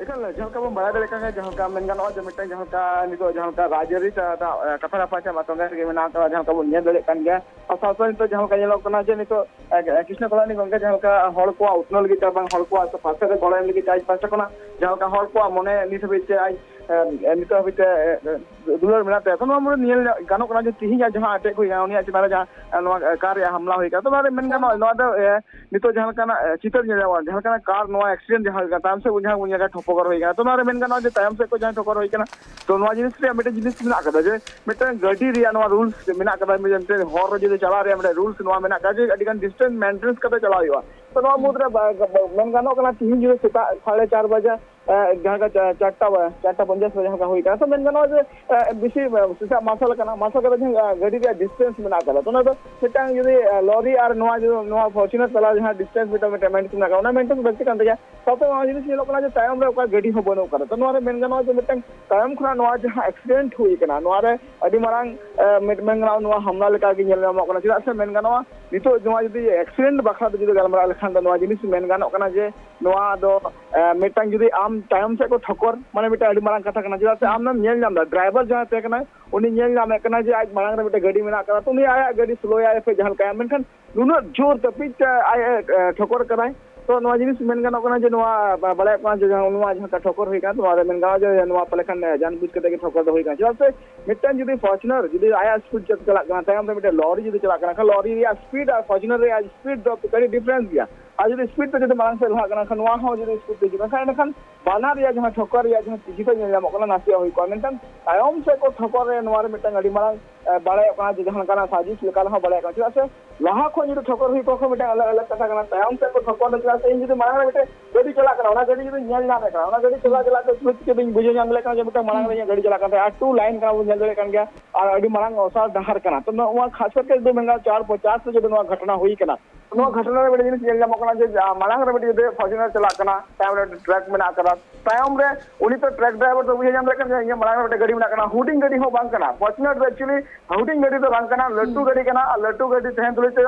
ᱮᱠᱟᱞ, ᱡᱟᱦᱟᱸ ᱞᱮᱠᱟ ᱵᱚᱱ ᱵᱟᱲᱟᱭ ᱫᱟᱲᱮᱭᱟᱜ ᱠᱟᱱ ᱜᱮᱭᱟ, ᱡᱟᱦᱟᱸ ᱞᱮᱠᱟ ᱢᱮᱱ ᱜᱟᱱᱚᱜᱼᱟ ᱡᱮ ᱢᱤᱫᱴᱟᱝ ᱡᱟᱦᱟᱸ ᱞᱮᱠᱟ ᱱᱤᱛᱚᱜ ᱡᱟᱦᱟᱸ ᱞᱮᱠᱟ ᱨᱟᱡᱽᱟᱹᱨᱤ ᱥᱮ ᱫᱟᱜ, ᱮ, ᱠᱟᱛᱷᱟ ᱨᱟᱯᱟᱪᱟᱜ ᱢᱟ ᱛᱚᱸᱜᱮ ᱨᱮᱜᱮ ᱢᱮᱱᱟᱜ ᱟᱠᱟᱫᱟ, ᱡᱟᱦᱟᱸ ᱞᱮᱠᱟ ᱵᱚᱱ ᱧᱮᱞ ᱫᱟᱲᱮᱭᱟᱜ ᱠᱟᱱ ᱜᱮᱭᱟ᱾ ᱟᱨ ᱥᱟᱶ ᱥᱟᱶ ᱱᱤᱛᱚᱜ ᱡᱟᱦᱟᱸ ᱞᱮᱠᱟ ᱧᱮᱞᱚᱜ ᱠᱟᱱᱟ ᱡᱮ ᱱᱤᱛᱚᱜ, ᱮ, ᱮ, ᱠᱨᱤᱥᱱᱚ ᱠᱚᱞᱞᱟᱱᱤ ᱜᱚᱝᱠᱮ ᱡᱟᱦᱟᱸ ᱞᱮᱠᱟ ᱦᱚᱲ ᱠᱚᱣᱟᱜ ᱩᱛᱱᱟᱹᱣ ᱞᱟᱹᱜᱤᱫ ᱛᱮ ᱵᱟᱝ ᱦᱚᱲ ᱠᱚᱣᱟᱜ ᱯᱟᱥᱮ ᱨᱮ ᱜᱚᱲᱚ ᱮᱢ ᱞᱟᱹᱜᱤᱫ ᱛᱮ ᱟᱡ ᱯᱟᱥᱴᱟ ᱠᱷᱚᱱᱟᱜ ᱡᱟᱦᱟᱸ ᱞᱮᱠᱟ ᱦᱚᱲ ᱠᱚᱣᱟᱜ ᱢᱚᱱᱮ ᱱᱤᱛ ᱦᱟᱹᱵᱤᱡ ᱛᱮ ᱟᱡ, ᱮ, ᱱᱤᱛᱚᱜ ᱦᱟᱹᱵᱤᱡ ᱛᱮ, ᱮ, ᱫᱩᱞᱟᱹᱲ ᱢᱮᱱᱟᱜ ᱛᱟᱭᱟ᱾ ᱛᱚ, ᱱᱚᱣᱟ ᱢᱩᱫᱽ ᱧᱮᱞ ᱜᱟᱱᱚᱜ ᱠᱟᱱᱟ ᱡᱮ ᱛᱤᱦᱤᱧᱟᱜ ᱡᱟᱦᱟᱸ ᱮᱴᱮᱠ ᱦᱩᱭ ᱠᱟᱱᱟ, ᱩᱱᱤᱭᱟᱜ ᱪᱮᱛᱟᱱ ᱨᱮ ᱡᱟᱦᱟᱸ, ᱮ, ᱱᱚᱣᱟ, ᱮ, ᱠᱟᱨ ᱨᱮᱭᱟᱜ ᱦᱟᱢᱞᱟ ᱦᱩᱭ ᱠᱟᱱᱟ, ᱛᱚ, ᱱᱚᱣᱟ ᱨᱮ ᱢᱮᱱ ᱜᱟᱱᱚᱜᱼᱟ, ᱱᱚᱣᱟ ᱫᱚ, ᱮ, ᱱᱤᱛᱚᱜ ᱡᱟᱦᱟᱸ ᱞᱮᱠᱟᱱᱟᱜ, ᱮ, ᱪᱤᱛᱟᱹᱨ ᱧᱮᱞ ᱧᱟᱢᱚᱜᱼᱟ, ᱡᱟᱦᱟᱸ ᱞᱮᱠᱟᱱᱟᱜ ᱠᱟᱨ ᱱᱚᱣᱟ ᱮᱠᱥᱤᱰᱮᱱᱴ ᱡᱟᱦᱟᱸ ᱦᱩᱭ ᱠᱟᱱᱟ, ᱛᱟᱭᱚᱢ ᱥᱮᱫ ᱡᱟᱦᱟᱸ ᱴᱷᱚᱠᱚᱨ ᱦᱩᱭ ᱠᱟᱱᱟ, ᱛᱚ, ᱱᱚᱣᱟ ᱨᱮ ᱢᱮᱱ ᱜᱟᱱᱚᱜᱼᱟ ᱡᱮ ᱛᱟᱭᱚᱢ ᱥᱮᱫ ᱠᱷᱚᱱ ᱡᱟᱦᱟᱸ ᱴᱷᱚᱠᱚᱨ ᱦᱩᱭ ᱠᱟᱱᱟ, ᱛᱚ, ᱱᱚᱣᱟ ᱡᱤᱱᱤᱥ ᱨᱮᱭᱟᱜ ᱢᱤᱫᱴᱮᱱ ᱡᱤᱱᱤᱥ ᱢᱮᱱᱟᱜ ᱟᱠᱟᱫᱟ ᱡᱮ ᱢᱤᱫᱴᱮᱱ ᱜᱟᱹᱰᱤ ᱨᱮᱭᱟᱜ ᱱᱚᱣᱟ ᱨᱩᱞᱥ ᱢᱮᱱᱟᱜ ᱟᱠᱟᱫᱟ, ᱢᱤᱫᱴᱮᱱ ᱦᱚᱨ ᱨᱮ ᱡᱩᱫᱤ ᱪᱟᱞᱟᱜ ᱨᱮᱭᱟᱜ ᱢᱤᱫᱴᱮᱱ ᱨᱩᱞᱥ ᱱᱚᱣᱟ ᱢᱮᱱᱟᱜ ᱟᱠᱟᱫᱟ ᱡᱮ ᱟᱹᱰᱤ ᱜᱟᱱ ᱰᱤᱥᱴᱮᱱᱥ ᱢᱮᱱᱴᱮᱱᱥ ᱠᱟᱛᱮ ᱪᱟᱞᱟᱣ ᱦᱩᱭᱩᱜᱼᱟ᱾ ᱛᱚ, ᱱᱚᱣᱟ ᱢᱩᱫᱽᱨᱮ ᱵᱟ-, ᱵᱟ-, ᱢᱮᱱ ᱜᱟᱱᱚᱜ ᱠᱟᱱᱟ ᱛᱤᱦᱤᱧ ᱡᱩᱫᱤ ᱥᱮᱛᱟᱜ ᱥᱟᱲᱮ ᱪᱟᱨ ᱵᱟᱡᱮ, ᱮ, ᱡᱟᱦᱟᱸ ᱞᱮᱠᱟ ᱪᱟ-, ᱪᱟᱨᱴᱟ ᱵᱟ-, ᱪᱟᱨᱴᱟ ᱯᱚᱧᱪᱟᱥ ᱵᱟᱡᱮ ᱡᱟᱦᱟᱸ ᱞᱮᱠᱟ ᱦᱩᱭ ᱠᱟᱱᱟ, ᱛᱚ, ᱢᱮᱱ ᱜᱟᱱᱚᱜᱼᱟ ᱡᱮ, ᱮ, ᱵᱮᱥᱤ, ᱮ, ᱥᱮᱛᱟᱜ ᱢᱟᱨᱥᱟᱞ ᱠᱟᱱᱟ, ᱢᱟᱨᱥᱟᱞ ᱠᱟᱛᱮ ᱡᱟᱦᱟᱸ, ᱮ, ᱜᱟᱹᱰᱤ ᱨᱮᱭᱟᱜ ᱰᱤᱥᱴᱮᱱᱥ ᱢᱮᱱᱟᱜ ᱟᱠᱟᱫᱟ, ᱛᱚ, ᱚᱱᱟ ᱫᱚ ᱢᱤᱫᱴᱟᱝ ᱡᱩᱫᱤ, ᱮ, ᱞᱚᱨᱤ ᱟᱨ ᱱᱚᱣᱟ ᱡᱩᱫᱤ, ᱱᱚᱣᱟ ᱯᱷᱚᱨᱪᱩᱱᱟᱨ ᱛᱟᱞᱟ ᱡᱟᱦᱟᱸ ᱰᱤᱥᱴᱮᱱᱥ ᱢᱤᱫᱴᱟᱝ, ᱢᱤᱫᱴᱟᱝ ᱢᱮᱱᱴᱮᱱ ᱢᱮᱱᱟᱜ ᱟᱠᱟᱫᱟ, ᱚᱱᱟ ᱢᱮᱱᱴᱮᱱ ᱞᱟᱹᱠᱛᱤ ᱠᱟᱱ ᱛᱟᱭᱟ᱾ ᱥᱟᱶᱛᱮ ᱱᱚᱣᱟ ᱡᱤᱱᱤᱥ ᱧᱮᱞᱚᱜ ᱠᱟᱱᱟ ᱡᱮ ᱛᱟᱭᱚᱢ ᱨᱮ ᱚᱠᱟ ᱜᱟᱹᱰᱤ ᱦᱚᱸ ᱵᱟᱹᱱᱩᱜ ᱟᱠᱟᱫᱟ᱾ ᱛᱚ, ᱱᱚᱣᱟ ᱨᱮ ᱢᱮᱱ ᱜᱟᱱᱚᱜᱼᱟ ᱡᱮ ᱢᱤᱫᱴᱟᱝ ᱛᱟᱭᱚᱢ ᱠᱷᱚᱱᱟᱜ ᱱᱚᱣᱟ ᱡᱟᱦᱟᱸ ᱮᱠᱥᱤᱰᱮᱱᱴ ᱦᱩᱭ ᱟᱠᱟᱱᱟ, ᱱᱚᱣᱟ ᱨᱮ ᱟᱹᱰᱤ ᱢᱟᱨᱟᱝ, ᱮ, ᱢᱤᱫ ᱢᱮᱱ ᱜᱟᱱᱚᱜᱼᱟ ᱱᱚᱣᱟ ᱦᱟᱢᱞᱟ ᱞᱮᱠᱟ ᱜᱮ ᱧᱮᱞ ᱧᱟᱢᱚᱜ ᱠᱟᱱᱟ᱾ ᱪᱮᱫᱟᱜ ᱥᱮ ᱢᱮᱱ ᱜᱟᱱᱚᱜᱼᱟ ᱱᱤᱛᱚᱜ ᱱᱚᱣᱟ ᱡᱩᱫᱤ ᱮᱠᱥᱤᱰᱮᱱᱴ ᱵᱟᱠᱷᱨᱟ ᱛᱮ ᱡᱩᱫᱤ ᱜᱟᱞᱢᱟᱨᱟᱣ ᱞᱮᱠᱷᱟᱱ ᱫᱚ ᱱᱚᱣᱟ ᱡᱤᱱᱤᱥ ᱢᱮᱱ ᱜᱟᱱᱚᱜ ᱠᱟᱱᱟ ᱡᱮ ᱱᱚᱣᱟ ᱫᱚ, ᱮ, ᱢᱤᱫᱴᱟᱝ ᱡᱩᱫᱤ ᱟᱢ ᱛᱟᱭᱚᱢ ᱥᱮᱫ ᱠᱚ ᱴᱷᱚᱠᱚᱨ, ᱢᱟᱱᱮ ᱢᱤᱫᱴᱟᱝ ᱟᱹᱰᱤ ᱢᱟᱨᱟᱝ ᱠᱟᱛᱷᱟ ᱠᱟᱱᱟ᱾ ᱪᱮᱫᱟᱜ ᱥᱮ ᱟᱢᱮᱢ ᱧᱮᱞ ᱧᱟᱢ ᱮᱫᱟ ᱰᱨᱟᱭᱵᱷᱟᱨ ᱡᱟᱦᱟᱸᱭ ᱛᱟᱦᱮᱸ ᱠᱟᱱᱟᱭ, ᱩᱱᱤ ᱧᱮᱞ ᱧᱟᱢᱮᱫ ᱠᱟᱱᱟ ᱡᱮ ᱟᱡ ᱢᱟᱲᱟᱝ ᱨᱮ ᱢᱤᱫᱴᱟᱝ ᱜᱟᱹᱰᱤ ᱢᱮᱱᱟᱜ ᱟᱠᱟᱫᱟ, ᱛᱚ ᱩᱱᱤ ᱟᱭᱟᱜ ᱜᱟᱹᱰᱤ ᱥᱞᱳᱭᱟᱭ ᱥᱮ ᱡᱟᱦᱟᱸ ᱞᱮᱠᱟᱭᱟ, ᱢᱮᱱᱠᱷᱟᱱ ᱱᱩᱱᱟᱹᱜ ᱡᱳᱨ ᱛᱟᱹᱯᱤᱫ ᱛᱮ ᱟᱡ ᱮ, ᱮ, ᱴᱷᱚᱠᱚᱨ ᱠᱟᱫᱟᱭ᱾ ᱛᱚ ᱱᱚᱣᱟ ᱡᱤᱱᱤᱥ ᱢᱮᱱ ᱜᱟᱱᱚᱜ ᱠᱟᱱᱟ ᱡᱮ ᱱᱚᱣᱟ ᱵᱟ-, ᱵᱟᱲᱟᱭᱚᱜ ᱠᱟᱱᱟ ᱡᱮ ᱡᱟᱦᱟᱸ ᱱᱚᱣᱟ ᱡᱟᱦᱟᱸ ᱴᱷᱚᱠᱚᱨ ᱦᱩᱭ ᱠᱟᱱᱟ, ᱱᱚᱣᱟ ᱨᱮ ᱢᱮᱱ ᱜᱟᱱᱚᱜᱼᱟ ᱡᱮ ᱱᱚᱣᱟ ᱯᱟᱞᱮ ᱠᱷᱟᱱ, ᱮ, ᱡᱟᱱᱵᱩᱡ ᱠᱟᱛᱮ ᱜᱮ ᱴᱷᱚᱠᱚᱨ ᱫᱚ ᱦᱩᱭ ᱠᱟᱱᱟ᱾ ᱪᱮᱫᱟᱜ ᱥᱮ ᱢᱤᱫᱴᱟᱝ ᱡᱩᱫᱤ ᱯᱷᱚᱨᱪᱩᱱᱟᱨ ᱡᱩᱫᱤ ᱟᱭᱟᱜ ᱥᱯᱤᱰ ᱛᱮ ᱪᱟᱞᱟᱜ ᱠᱟᱱᱟ, ᱛᱟᱭᱚᱢ ᱨᱮ ᱢᱤᱫᱴᱟᱝ ᱞᱚᱨᱤ ᱡᱩᱫᱤ ᱪᱟᱞᱟᱜ ᱠᱟᱱᱟ, ᱠᱷᱟᱱ ᱞᱚᱨᱤ ᱨᱮᱭᱟᱜ ᱥᱯᱤᱰ ᱟᱨ ᱯᱷᱚᱨᱪᱩᱱᱟᱨ ᱨᱮᱭᱟᱜ ᱥᱯᱤᱰ ᱫᱚ ᱟᱹᱰᱤ ᱰᱤᱯᱷᱟᱨᱮᱱᱥ ᱜᱮᱭᱟ᱾ ᱟᱨ ᱡᱩᱫᱤ ᱥᱯᱤᱰ ᱛᱮ ᱡᱩᱫᱤ ᱢᱟᱲᱟᱝ ᱥᱮᱫ ᱞᱟᱦᱟᱜ ᱠᱟᱱᱟ ᱠᱷᱟᱱ, ᱱᱚᱣᱟ ᱦᱚᱸ ᱡᱩᱫᱤ ᱥᱯᱤᱰ ᱛᱮ ᱦᱤᱡᱩᱜ ᱠᱟᱱ ᱠᱷᱟᱱ, ᱮᱸᱰᱮᱠᱷᱟᱱ ᱵᱟᱱᱟᱨ ᱨᱮᱭᱟᱜ ᱡᱟᱦᱟᱸ ᱴᱷᱚᱠᱚᱨ ᱨᱮᱭᱟᱜ ᱡᱟᱦᱟᱸ ᱛᱤᱡᱩ ᱛᱮ ᱧᱮᱞ ᱧᱟᱢᱚᱜ ᱠᱟᱱᱟ, ᱱᱟᱥᱮᱭᱟᱜ ᱦᱩᱭ ᱠᱚᱜᱼᱟ᱾ ᱢᱮᱱᱠᱷᱟᱱ ᱛᱟᱭᱚᱢ ᱥᱮᱫ ᱠᱚ ᱴᱷᱚᱠᱚᱨ ᱨᱮ ᱱᱚᱣᱟ ᱨᱮ ᱢᱤᱫᱴᱟᱝ ᱟᱹᱰᱤ ᱢᱟᱨᱟᱝ, ᱮ, ᱵᱟᱲᱟᱭᱚᱜ ᱠᱟᱱᱟ ᱡᱮ ᱡᱟᱦᱟᱸ ᱞᱮᱠᱟᱱᱟᱜ ᱥᱟᱡᱤᱥ ᱞᱮᱠᱟ ᱨᱮᱦᱚᱸ ᱵᱟᱲᱟᱭᱚᱜ ᱠᱟᱱᱟ᱾ ᱪᱮᱫᱟᱜ ᱥᱮ ᱞᱟᱦᱟ ᱠᱷᱚᱱ ᱡᱩᱫᱤ ᱴᱷᱚᱠᱚᱨ ᱦᱩᱭ ᱠᱚᱜ ᱠᱷᱟᱱ ᱢᱤᱫᱴᱟᱝ ᱟᱞᱟᱜᱽ ᱟᱞᱟᱜᱽ ᱠᱟᱛᱷᱟ ᱠᱟᱱᱟ, ᱛᱟᱭᱚᱢ ᱥᱮᱫ ᱠᱚ ᱴᱷᱚᱠᱚᱨ ᱫᱚ, ᱪᱮᱫᱟᱜ ᱥᱮ ᱤᱧ ᱡᱩᱫᱤ ᱢᱟᱲᱟᱝ ᱨᱮ ᱢᱤᱫᱴᱮᱱ ᱜᱟᱹᱰᱤ ᱪᱟᱞᱟᱜ ᱠᱟᱱᱟ, ᱚᱱᱟ ᱜᱟᱹᱰᱤ ᱡᱩᱫᱤ ᱧᱮᱞ ᱧᱟᱢᱮᱫ ᱠᱟᱱᱟ, ᱚᱱᱟ ᱜᱟᱹᱰᱤ ᱪᱟᱞᱟᱣ ᱪᱟᱞᱟᱜ ᱛᱮ ᱪᱷᱩᱴ ᱪᱷᱩᱴ ᱤᱧ ᱵᱩᱡᱷᱟᱹᱣ ᱧᱟᱢ ᱫᱟᱲᱮᱭᱟᱜ ᱠᱟᱱᱟ ᱡᱮ ᱢᱤᱫᱴᱟᱝ ᱢᱟᱲᱟᱝ ᱨᱮ ᱤᱧᱟᱹᱜ ᱜᱟᱹᱰᱤ ᱪᱟᱞᱟᱜ ᱠᱟᱱ ᱛᱟᱦᱮᱸᱫ, ᱟᱨ ᱴᱩ ᱞᱟᱭᱤᱱ ᱠᱟᱱᱟ ᱵᱚᱱ ᱧᱮᱞ ᱫᱟᱲᱮᱭᱟᱜ ᱠᱟᱱ ᱜᱮᱭᱟ, ᱟᱨ ᱟᱹᱰᱤ ᱢᱟᱨᱟᱝ ᱚᱥᱟᱨ ᱰᱟᱦᱟᱨ ᱠᱟᱱᱟ᱾ ᱛᱚ ᱱᱚᱣᱟ ᱠᱷᱟᱥ ᱠᱟᱨᱛᱮ ᱡᱩᱫᱤ ᱢᱮᱱ ᱜᱟᱱᱚᱜᱼᱟ ᱪᱟᱨ ᱯᱚᱧᱪᱟᱥ ᱨᱮ ᱡᱩᱫᱤ ᱱᱚᱣᱟ ᱜᱷᱚᱴᱚᱱᱟ ᱦᱩᱭ ᱠᱟᱱᱟ, ᱱᱚᱣᱟ ᱜᱷᱚᱴᱚᱱᱟ ᱨᱮ ᱢᱤᱫᱴᱮᱱ ᱡᱤᱱᱤᱥ ᱧᱮᱞ ᱧᱟᱢᱚᱜ ᱠᱟᱱᱟ ᱡᱮ, ᱡᱟ-, ᱢᱟᱲᱟᱝ ᱨᱮ ᱢᱤᱫᱴᱮᱱ ᱡᱩᱫᱤ ᱯᱷᱚᱨᱪᱩᱱᱟᱨ ᱪᱟᱞᱟᱜ ᱠᱟᱱᱟ, ᱛᱟᱭᱚᱢ ᱨᱮ ᱴᱨᱟᱠ ᱢᱮᱱᱟᱜ ᱟᱠᱟᱫᱟ, ᱛᱟᱭᱚᱢ ᱨᱮ ᱩᱱᱤ ᱛᱚ ᱴᱨᱟᱠ ᱰᱨᱟᱭᱵᱷᱟᱨ ᱫᱚ ᱵᱩᱡᱷᱟᱹᱣ ᱧᱟᱢ ᱫᱟᱲᱮᱭᱟᱜ ᱠᱟᱱᱟ ᱡᱮ ᱤᱧᱟᱹᱜ ᱢᱟᱲᱟᱝ ᱨᱮ ᱢᱤᱫᱴᱮᱱ ᱜᱟᱹᱰᱤ ᱢᱮᱱᱟᱜ ᱠᱟᱱᱟ, ᱦᱩᱰᱤᱧ ᱜᱟᱹᱰᱤ ᱦᱚᱸ ᱵᱟᱝ ᱠᱟᱱᱟ, ᱯᱷᱚᱨᱪᱩᱱᱟᱨ ᱫᱚ ᱮᱠᱪᱩᱭᱮᱞᱤ ᱦᱩᱰᱤᱧ ᱜᱟᱹᱰᱤ ᱫᱚ ᱵᱟᱝ ᱠᱟᱱᱟ, ᱞᱟᱹᱴᱩ ᱜᱟᱹᱰᱤ ᱠᱟᱱᱟ, ᱟᱨ ᱞᱟᱹᱴᱩ ᱜᱟᱹᱰᱤ ᱛᱟᱦᱮᱸ ᱛᱩᱞᱩᱡ ᱛᱮ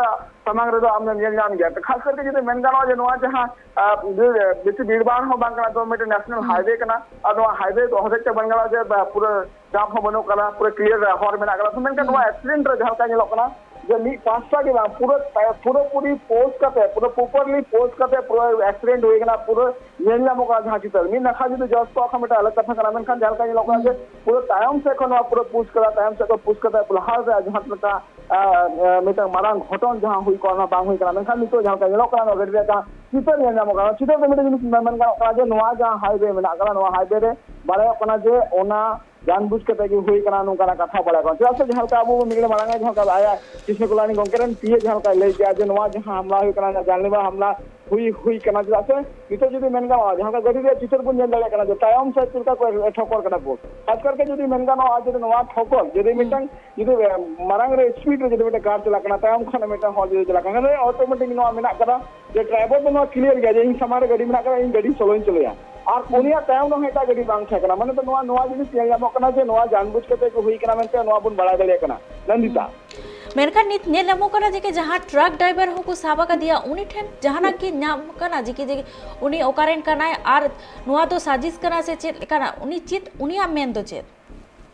ᱥᱟᱢᱟᱝ ᱨᱮᱫᱚ ᱟᱢ ᱫᱚᱢ ᱧᱮᱞ ᱧᱟᱢ ᱜᱮᱭᱟ᱾ ᱛᱚ ᱠᱷᱟᱥ ᱠᱟᱨᱛᱮ ᱡᱩᱫᱤ ᱢᱮᱱ ᱜᱟᱱᱚᱜᱼᱟ ᱡᱮ ᱱᱚᱣᱟ ᱡᱟᱦᱟᱸ, ᱟ, ᱵᱮᱥᱤ ᱵᱷᱤᱲ ᱵᱷᱟᱲ ᱦᱚᱸ ᱵᱟᱝ ᱠᱟᱱᱟ, ᱛᱚ ᱢᱤᱫᱴᱮᱱ ᱱᱮᱥᱱᱟᱞ ᱦᱟᱭᱣᱮ ᱠᱟᱱᱟ, ᱟᱨ ᱱᱚᱣᱟ ᱦᱟᱭᱣᱮ ᱫᱚ ᱦᱚᱛᱮᱡ ᱛᱮ ᱢᱮᱱ ᱜᱟᱱᱚᱜᱼᱟ ᱡᱮ, ᱟ, ᱯᱩᱨᱟᱹ ᱡᱟᱢ ᱦᱚᱸ ᱵᱟᱹᱱᱩᱜ ᱠᱟᱫᱟ, ᱯᱩᱨᱟᱹ ᱠᱞᱤᱭᱟᱨ ᱦᱚᱨ ᱢᱮᱱᱟᱜ ᱠᱟᱫᱟ᱾ ᱛᱚ ᱢᱮᱱᱠᱷᱟᱱ ᱱᱚᱣᱟ ᱮᱠᱥᱤᱰᱮᱱᱴ ᱨᱮ ᱡᱟᱦᱟᱸ ᱞᱮᱠᱟ ᱧᱮᱞᱚᱜ ᱠᱟᱱᱟ ᱡᱮ ᱢᱤᱫ ᱯᱟᱥᱴᱟ ᱜᱮ ᱵᱟᱝ, ᱯᱩᱨᱟᱹ ᱛᱟᱭ-, ᱯᱩᱨᱟᱹᱯᱩᱨᱤ ᱯᱳᱥᱴ ᱠᱟᱛᱮ, ᱯᱩᱨᱟᱹ ᱯᱨᱚᱯᱟᱨᱞᱤ ᱯᱳᱥᱴ ᱠᱟᱛᱮ ᱯᱩᱨᱟᱹ ᱮᱠᱥᱤᱰᱮᱱᱴ ᱦᱩᱭ ᱠᱟᱱᱟ, ᱯᱩᱨᱟᱹ ᱧᱮᱞ ᱧᱟᱢᱚᱜ ᱠᱟᱱᱟ ᱡᱟᱦᱟᱸ ᱪᱤᱛᱟᱹᱨ᱾ ᱢᱤᱫ ᱱᱟᱠᱷᱟ ᱡᱩᱫᱤ ᱡᱚᱥ ᱠᱚᱜ ᱠᱷᱟᱱ ᱢᱤᱫᱴᱟᱝ ᱟᱞᱟᱜᱽ ᱠᱟᱛᱷᱟ ᱠᱟᱱᱟ, ᱢᱮᱱᱠᱷᱟᱱ ᱡᱟᱦᱟᱸ ᱞᱮᱠᱟ ᱧᱮᱞᱚᱜ ᱠᱟᱱᱟ ᱡᱮ ᱯᱩᱨᱟᱹ ᱛᱟᱭᱚᱢ ᱥᱮᱫ ᱠᱷᱚᱱ ᱱᱚᱣᱟ ᱯᱩᱨᱟᱹ ᱯᱩᱥ ᱠᱟᱫᱟ, ᱛᱟᱭᱚᱢ ᱥᱮᱫ ᱠᱚ ᱯᱩᱥ ᱠᱟᱛᱮ ᱞᱟᱦᱟ ᱥᱮᱫ ᱡᱟᱦᱟᱸ ᱞᱮᱠᱟ, ᱟ, ᱟ, ᱢᱤᱫᱴᱟᱝ ᱢᱟᱨᱟᱝ ᱜᱷᱚᱴᱚᱱ ᱡᱟᱦᱟᱸ ᱦᱩᱭ ᱠᱚᱜᱼᱟ, ᱚᱱᱟ ᱵᱟᱝ ᱦᱩᱭ ᱠᱟᱱᱟ᱾ ᱢᱮᱱᱠᱷᱟᱱ ᱱᱤᱛᱚᱜ ᱡᱟᱦᱟᱸ ᱞᱮᱠᱟ ᱧᱮᱞᱚᱜ ᱠᱟᱱᱟ, ᱱᱚᱣᱟ ᱜᱟᱹᱰᱤ ᱨᱮᱭᱟᱜ ᱡᱟᱦᱟᱸ ᱪᱤᱛᱟᱹᱨ ᱧᱮᱞ ᱧᱟᱢᱚᱜ ᱠᱟᱱᱟ, ᱪᱤᱛᱟᱹᱨ ᱫᱚ ᱢᱤᱫᱴᱟᱝ ᱡᱤᱱᱤᱥ ᱢᱮᱱ ᱜᱟᱱᱚᱜ ᱠᱟᱱᱟ ᱡᱮ ᱱᱚᱣᱟ ᱡᱟᱦᱟᱸ ᱦᱟᱭᱣᱮ ᱢᱮᱱᱟᱜ ᱠᱟᱫᱟ, ᱱᱚᱣᱟ ᱦᱟᱭᱣᱮ ᱨᱮ ᱵᱟᱲᱟᱭᱚᱜ ᱠᱟᱱᱟ ᱡᱮ ᱚᱱᱟ ᱡᱟᱱᱵᱩᱡ ᱠᱟᱛᱮ ᱜᱮ ᱦᱩᱭ ᱠᱟᱱᱟ, ᱱᱚᱝᱠᱟᱱᱟᱜ ᱠᱟᱛᱷᱟ ᱵᱟᱲᱟᱭ ᱠᱟᱱᱟ᱾ ᱪᱮᱫᱟᱜ ᱥᱮ ᱡᱟᱦᱟᱸ ᱞᱮᱠᱟ ᱟᱵᱚ ᱢᱤᱫ ᱜᱷᱟᱹᱲᱤ ᱢᱟᱲᱟᱝ ᱨᱮ ᱡᱟᱦᱟᱸ ᱞᱮᱠᱟ ᱟᱭᱟᱜ ᱠᱨᱤᱥᱱᱚ ᱠᱚᱞᱞᱟᱱᱤ ᱜᱚᱢᱠᱮ ᱨᱮᱱ ᱯᱤ ᱮ ᱡᱟᱦᱟᱸ ᱞᱮᱠᱟᱭ ᱞᱟᱹᱭ ᱠᱮᱜᱼᱟ ᱡᱮ ᱱᱚᱣᱟ ᱡᱟᱦᱟᱸ ᱦᱟᱢᱞᱟ ᱦᱩᱭ ᱠᱟᱱᱟ, ᱡᱟᱱᱞᱮᱣᱟ ᱦᱟᱢᱞᱟ ᱦᱩᱭ, ᱦᱩᱭ ᱠᱟᱱᱟ᱾ ᱪᱮᱫᱟᱜ ᱥᱮ ᱱᱤᱛᱚᱜ ᱡᱩᱫᱤ ᱢᱮᱱ ᱜᱟᱱᱚᱜᱼᱟ, ᱡᱟᱦᱟᱸ ᱞᱮᱠᱟ ᱜᱟᱹᱰᱤ ᱨᱮᱭᱟᱜ ᱪᱤᱛᱟᱹᱨ ᱵᱚᱱ ᱧᱮᱞ ᱫᱟᱲᱮᱭᱟᱜ ᱠᱟᱱᱟ ᱡᱮ ᱛᱟᱭᱚᱢ ᱥᱮᱫ ᱪᱮᱫ ᱞᱮᱠᱟ ᱠᱚ ᱴᱷᱚᱠᱚᱨ ᱠᱟᱱᱟ ᱠᱚ, ᱠᱷᱟᱥ ᱠᱟᱨᱛᱮ ᱡᱩᱫᱤ ᱢᱮᱱ ᱜᱟᱱᱚᱜᱼᱟ, ᱡᱩᱫᱤ ᱱᱚᱣᱟ ᱴᱷᱚᱠᱚᱨ ᱡᱩᱫᱤ ᱢᱤᱫᱴᱟᱝ ᱡᱩᱫᱤ, ᱮ, ᱢᱟᱲᱟᱝ ᱨᱮ ᱥᱯᱤᱰ ᱨᱮ ᱡᱩᱫᱤ ᱢᱤᱫᱴᱟᱝ ᱠᱟᱨ ᱪᱟᱞᱟᱜ ᱠᱟᱱᱟ, ᱛᱟᱭᱚᱢ ᱠᱷᱚᱱ ᱢᱤᱫᱴᱟᱝ ᱦᱚᱲ ᱡᱩᱫᱤ ᱪᱟᱞᱟᱜ ᱠᱟᱱᱟ, ᱚᱴᱳᱢᱮᱴᱤᱠ ᱱᱚᱣᱟ ᱢᱮᱱᱟᱜ ᱠᱟᱫᱟ ᱡᱮ ᱰᱨᱟᱭᱵᱷᱟᱨ ᱫᱚ ᱱᱚᱣᱟ ᱠᱞᱤᱭᱟᱨ ᱜᱮᱭᱟ ᱡᱮ ᱤᱧ ᱥᱟᱢᱟᱝ ᱨᱮ ᱜᱟᱹᱰᱤ ᱢᱮᱱᱟᱜ ᱠᱟᱫᱟ, ᱤᱧ ᱜᱟᱹᱰᱤ ᱥᱳᱞᱳᱧ ᱪᱟᱹᱞᱩᱭᱟ, ᱟᱨ ᱩᱱᱤᱭᱟᱜ ᱛᱟᱭᱚᱢ ᱨᱮᱦᱚᱸ ᱮᱴᱟᱜ ᱜᱟᱹᱰᱤ ᱵᱟᱝ ᱛᱟᱦᱮᱸ ᱠᱟᱱᱟ᱾ ᱢᱟᱱᱮ ᱫᱚ ᱱᱚᱣᱟ, ᱱᱚᱣᱟ ᱡᱤᱱᱤᱥ ᱧᱮᱞ ᱧᱟᱢᱚᱜ ᱠᱟᱱᱟ ᱡᱮ ᱱᱚᱣᱟ ᱡᱟᱱᱵᱩᱡ ᱠᱟᱛᱮ ᱠᱚ ᱦᱩᱭ ᱠᱟᱱᱟ ᱢᱮᱱᱛᱮ ᱱᱚᱣᱟ ᱵᱚᱱ ᱵᱟᱲᱟᱭ ᱫᱟᱲᱮᱭᱟᱜ ᱠᱟᱱᱟ᱾ ᱱᱚᱱᱫᱤᱛᱟ᱾ ᱢᱮᱱᱠᱷᱟᱱ ᱱᱤᱛ ᱧᱮᱞ ᱧᱟᱢᱚᱜ ᱠᱟᱱᱟ ᱡᱮ ᱡᱟᱦᱟᱸ ᱴᱨᱟᱠ ᱰᱨᱟᱭᱵᱷᱟᱨ ᱦᱚᱸᱠᱚ ᱥᱟᱵ ᱟᱠᱟᱫᱮᱭᱟ, ᱩᱱᱤ ᱴᱷᱮᱱ ᱡᱟᱦᱟᱱᱟᱜ ᱠᱤ ᱧᱟᱢ ᱠᱟᱱᱟ ᱡᱮ ᱠᱤ, ᱡᱮ ᱩᱱᱤ ᱚᱠᱟᱨᱮᱱ ᱠᱟᱱᱟᱭ ᱟᱨ ᱱᱚᱣᱟ ᱫᱚ ᱥᱟᱡᱤᱥ ᱠᱟᱱᱟ ᱥᱮ ᱪᱮᱫ ᱞᱮᱠᱟᱱᱟᱜ? ᱩᱱᱤ ᱪᱮᱫ, ᱩᱱᱤᱭᱟᱜ ᱢᱮᱱ ᱫᱚ ᱪᱮᱫ?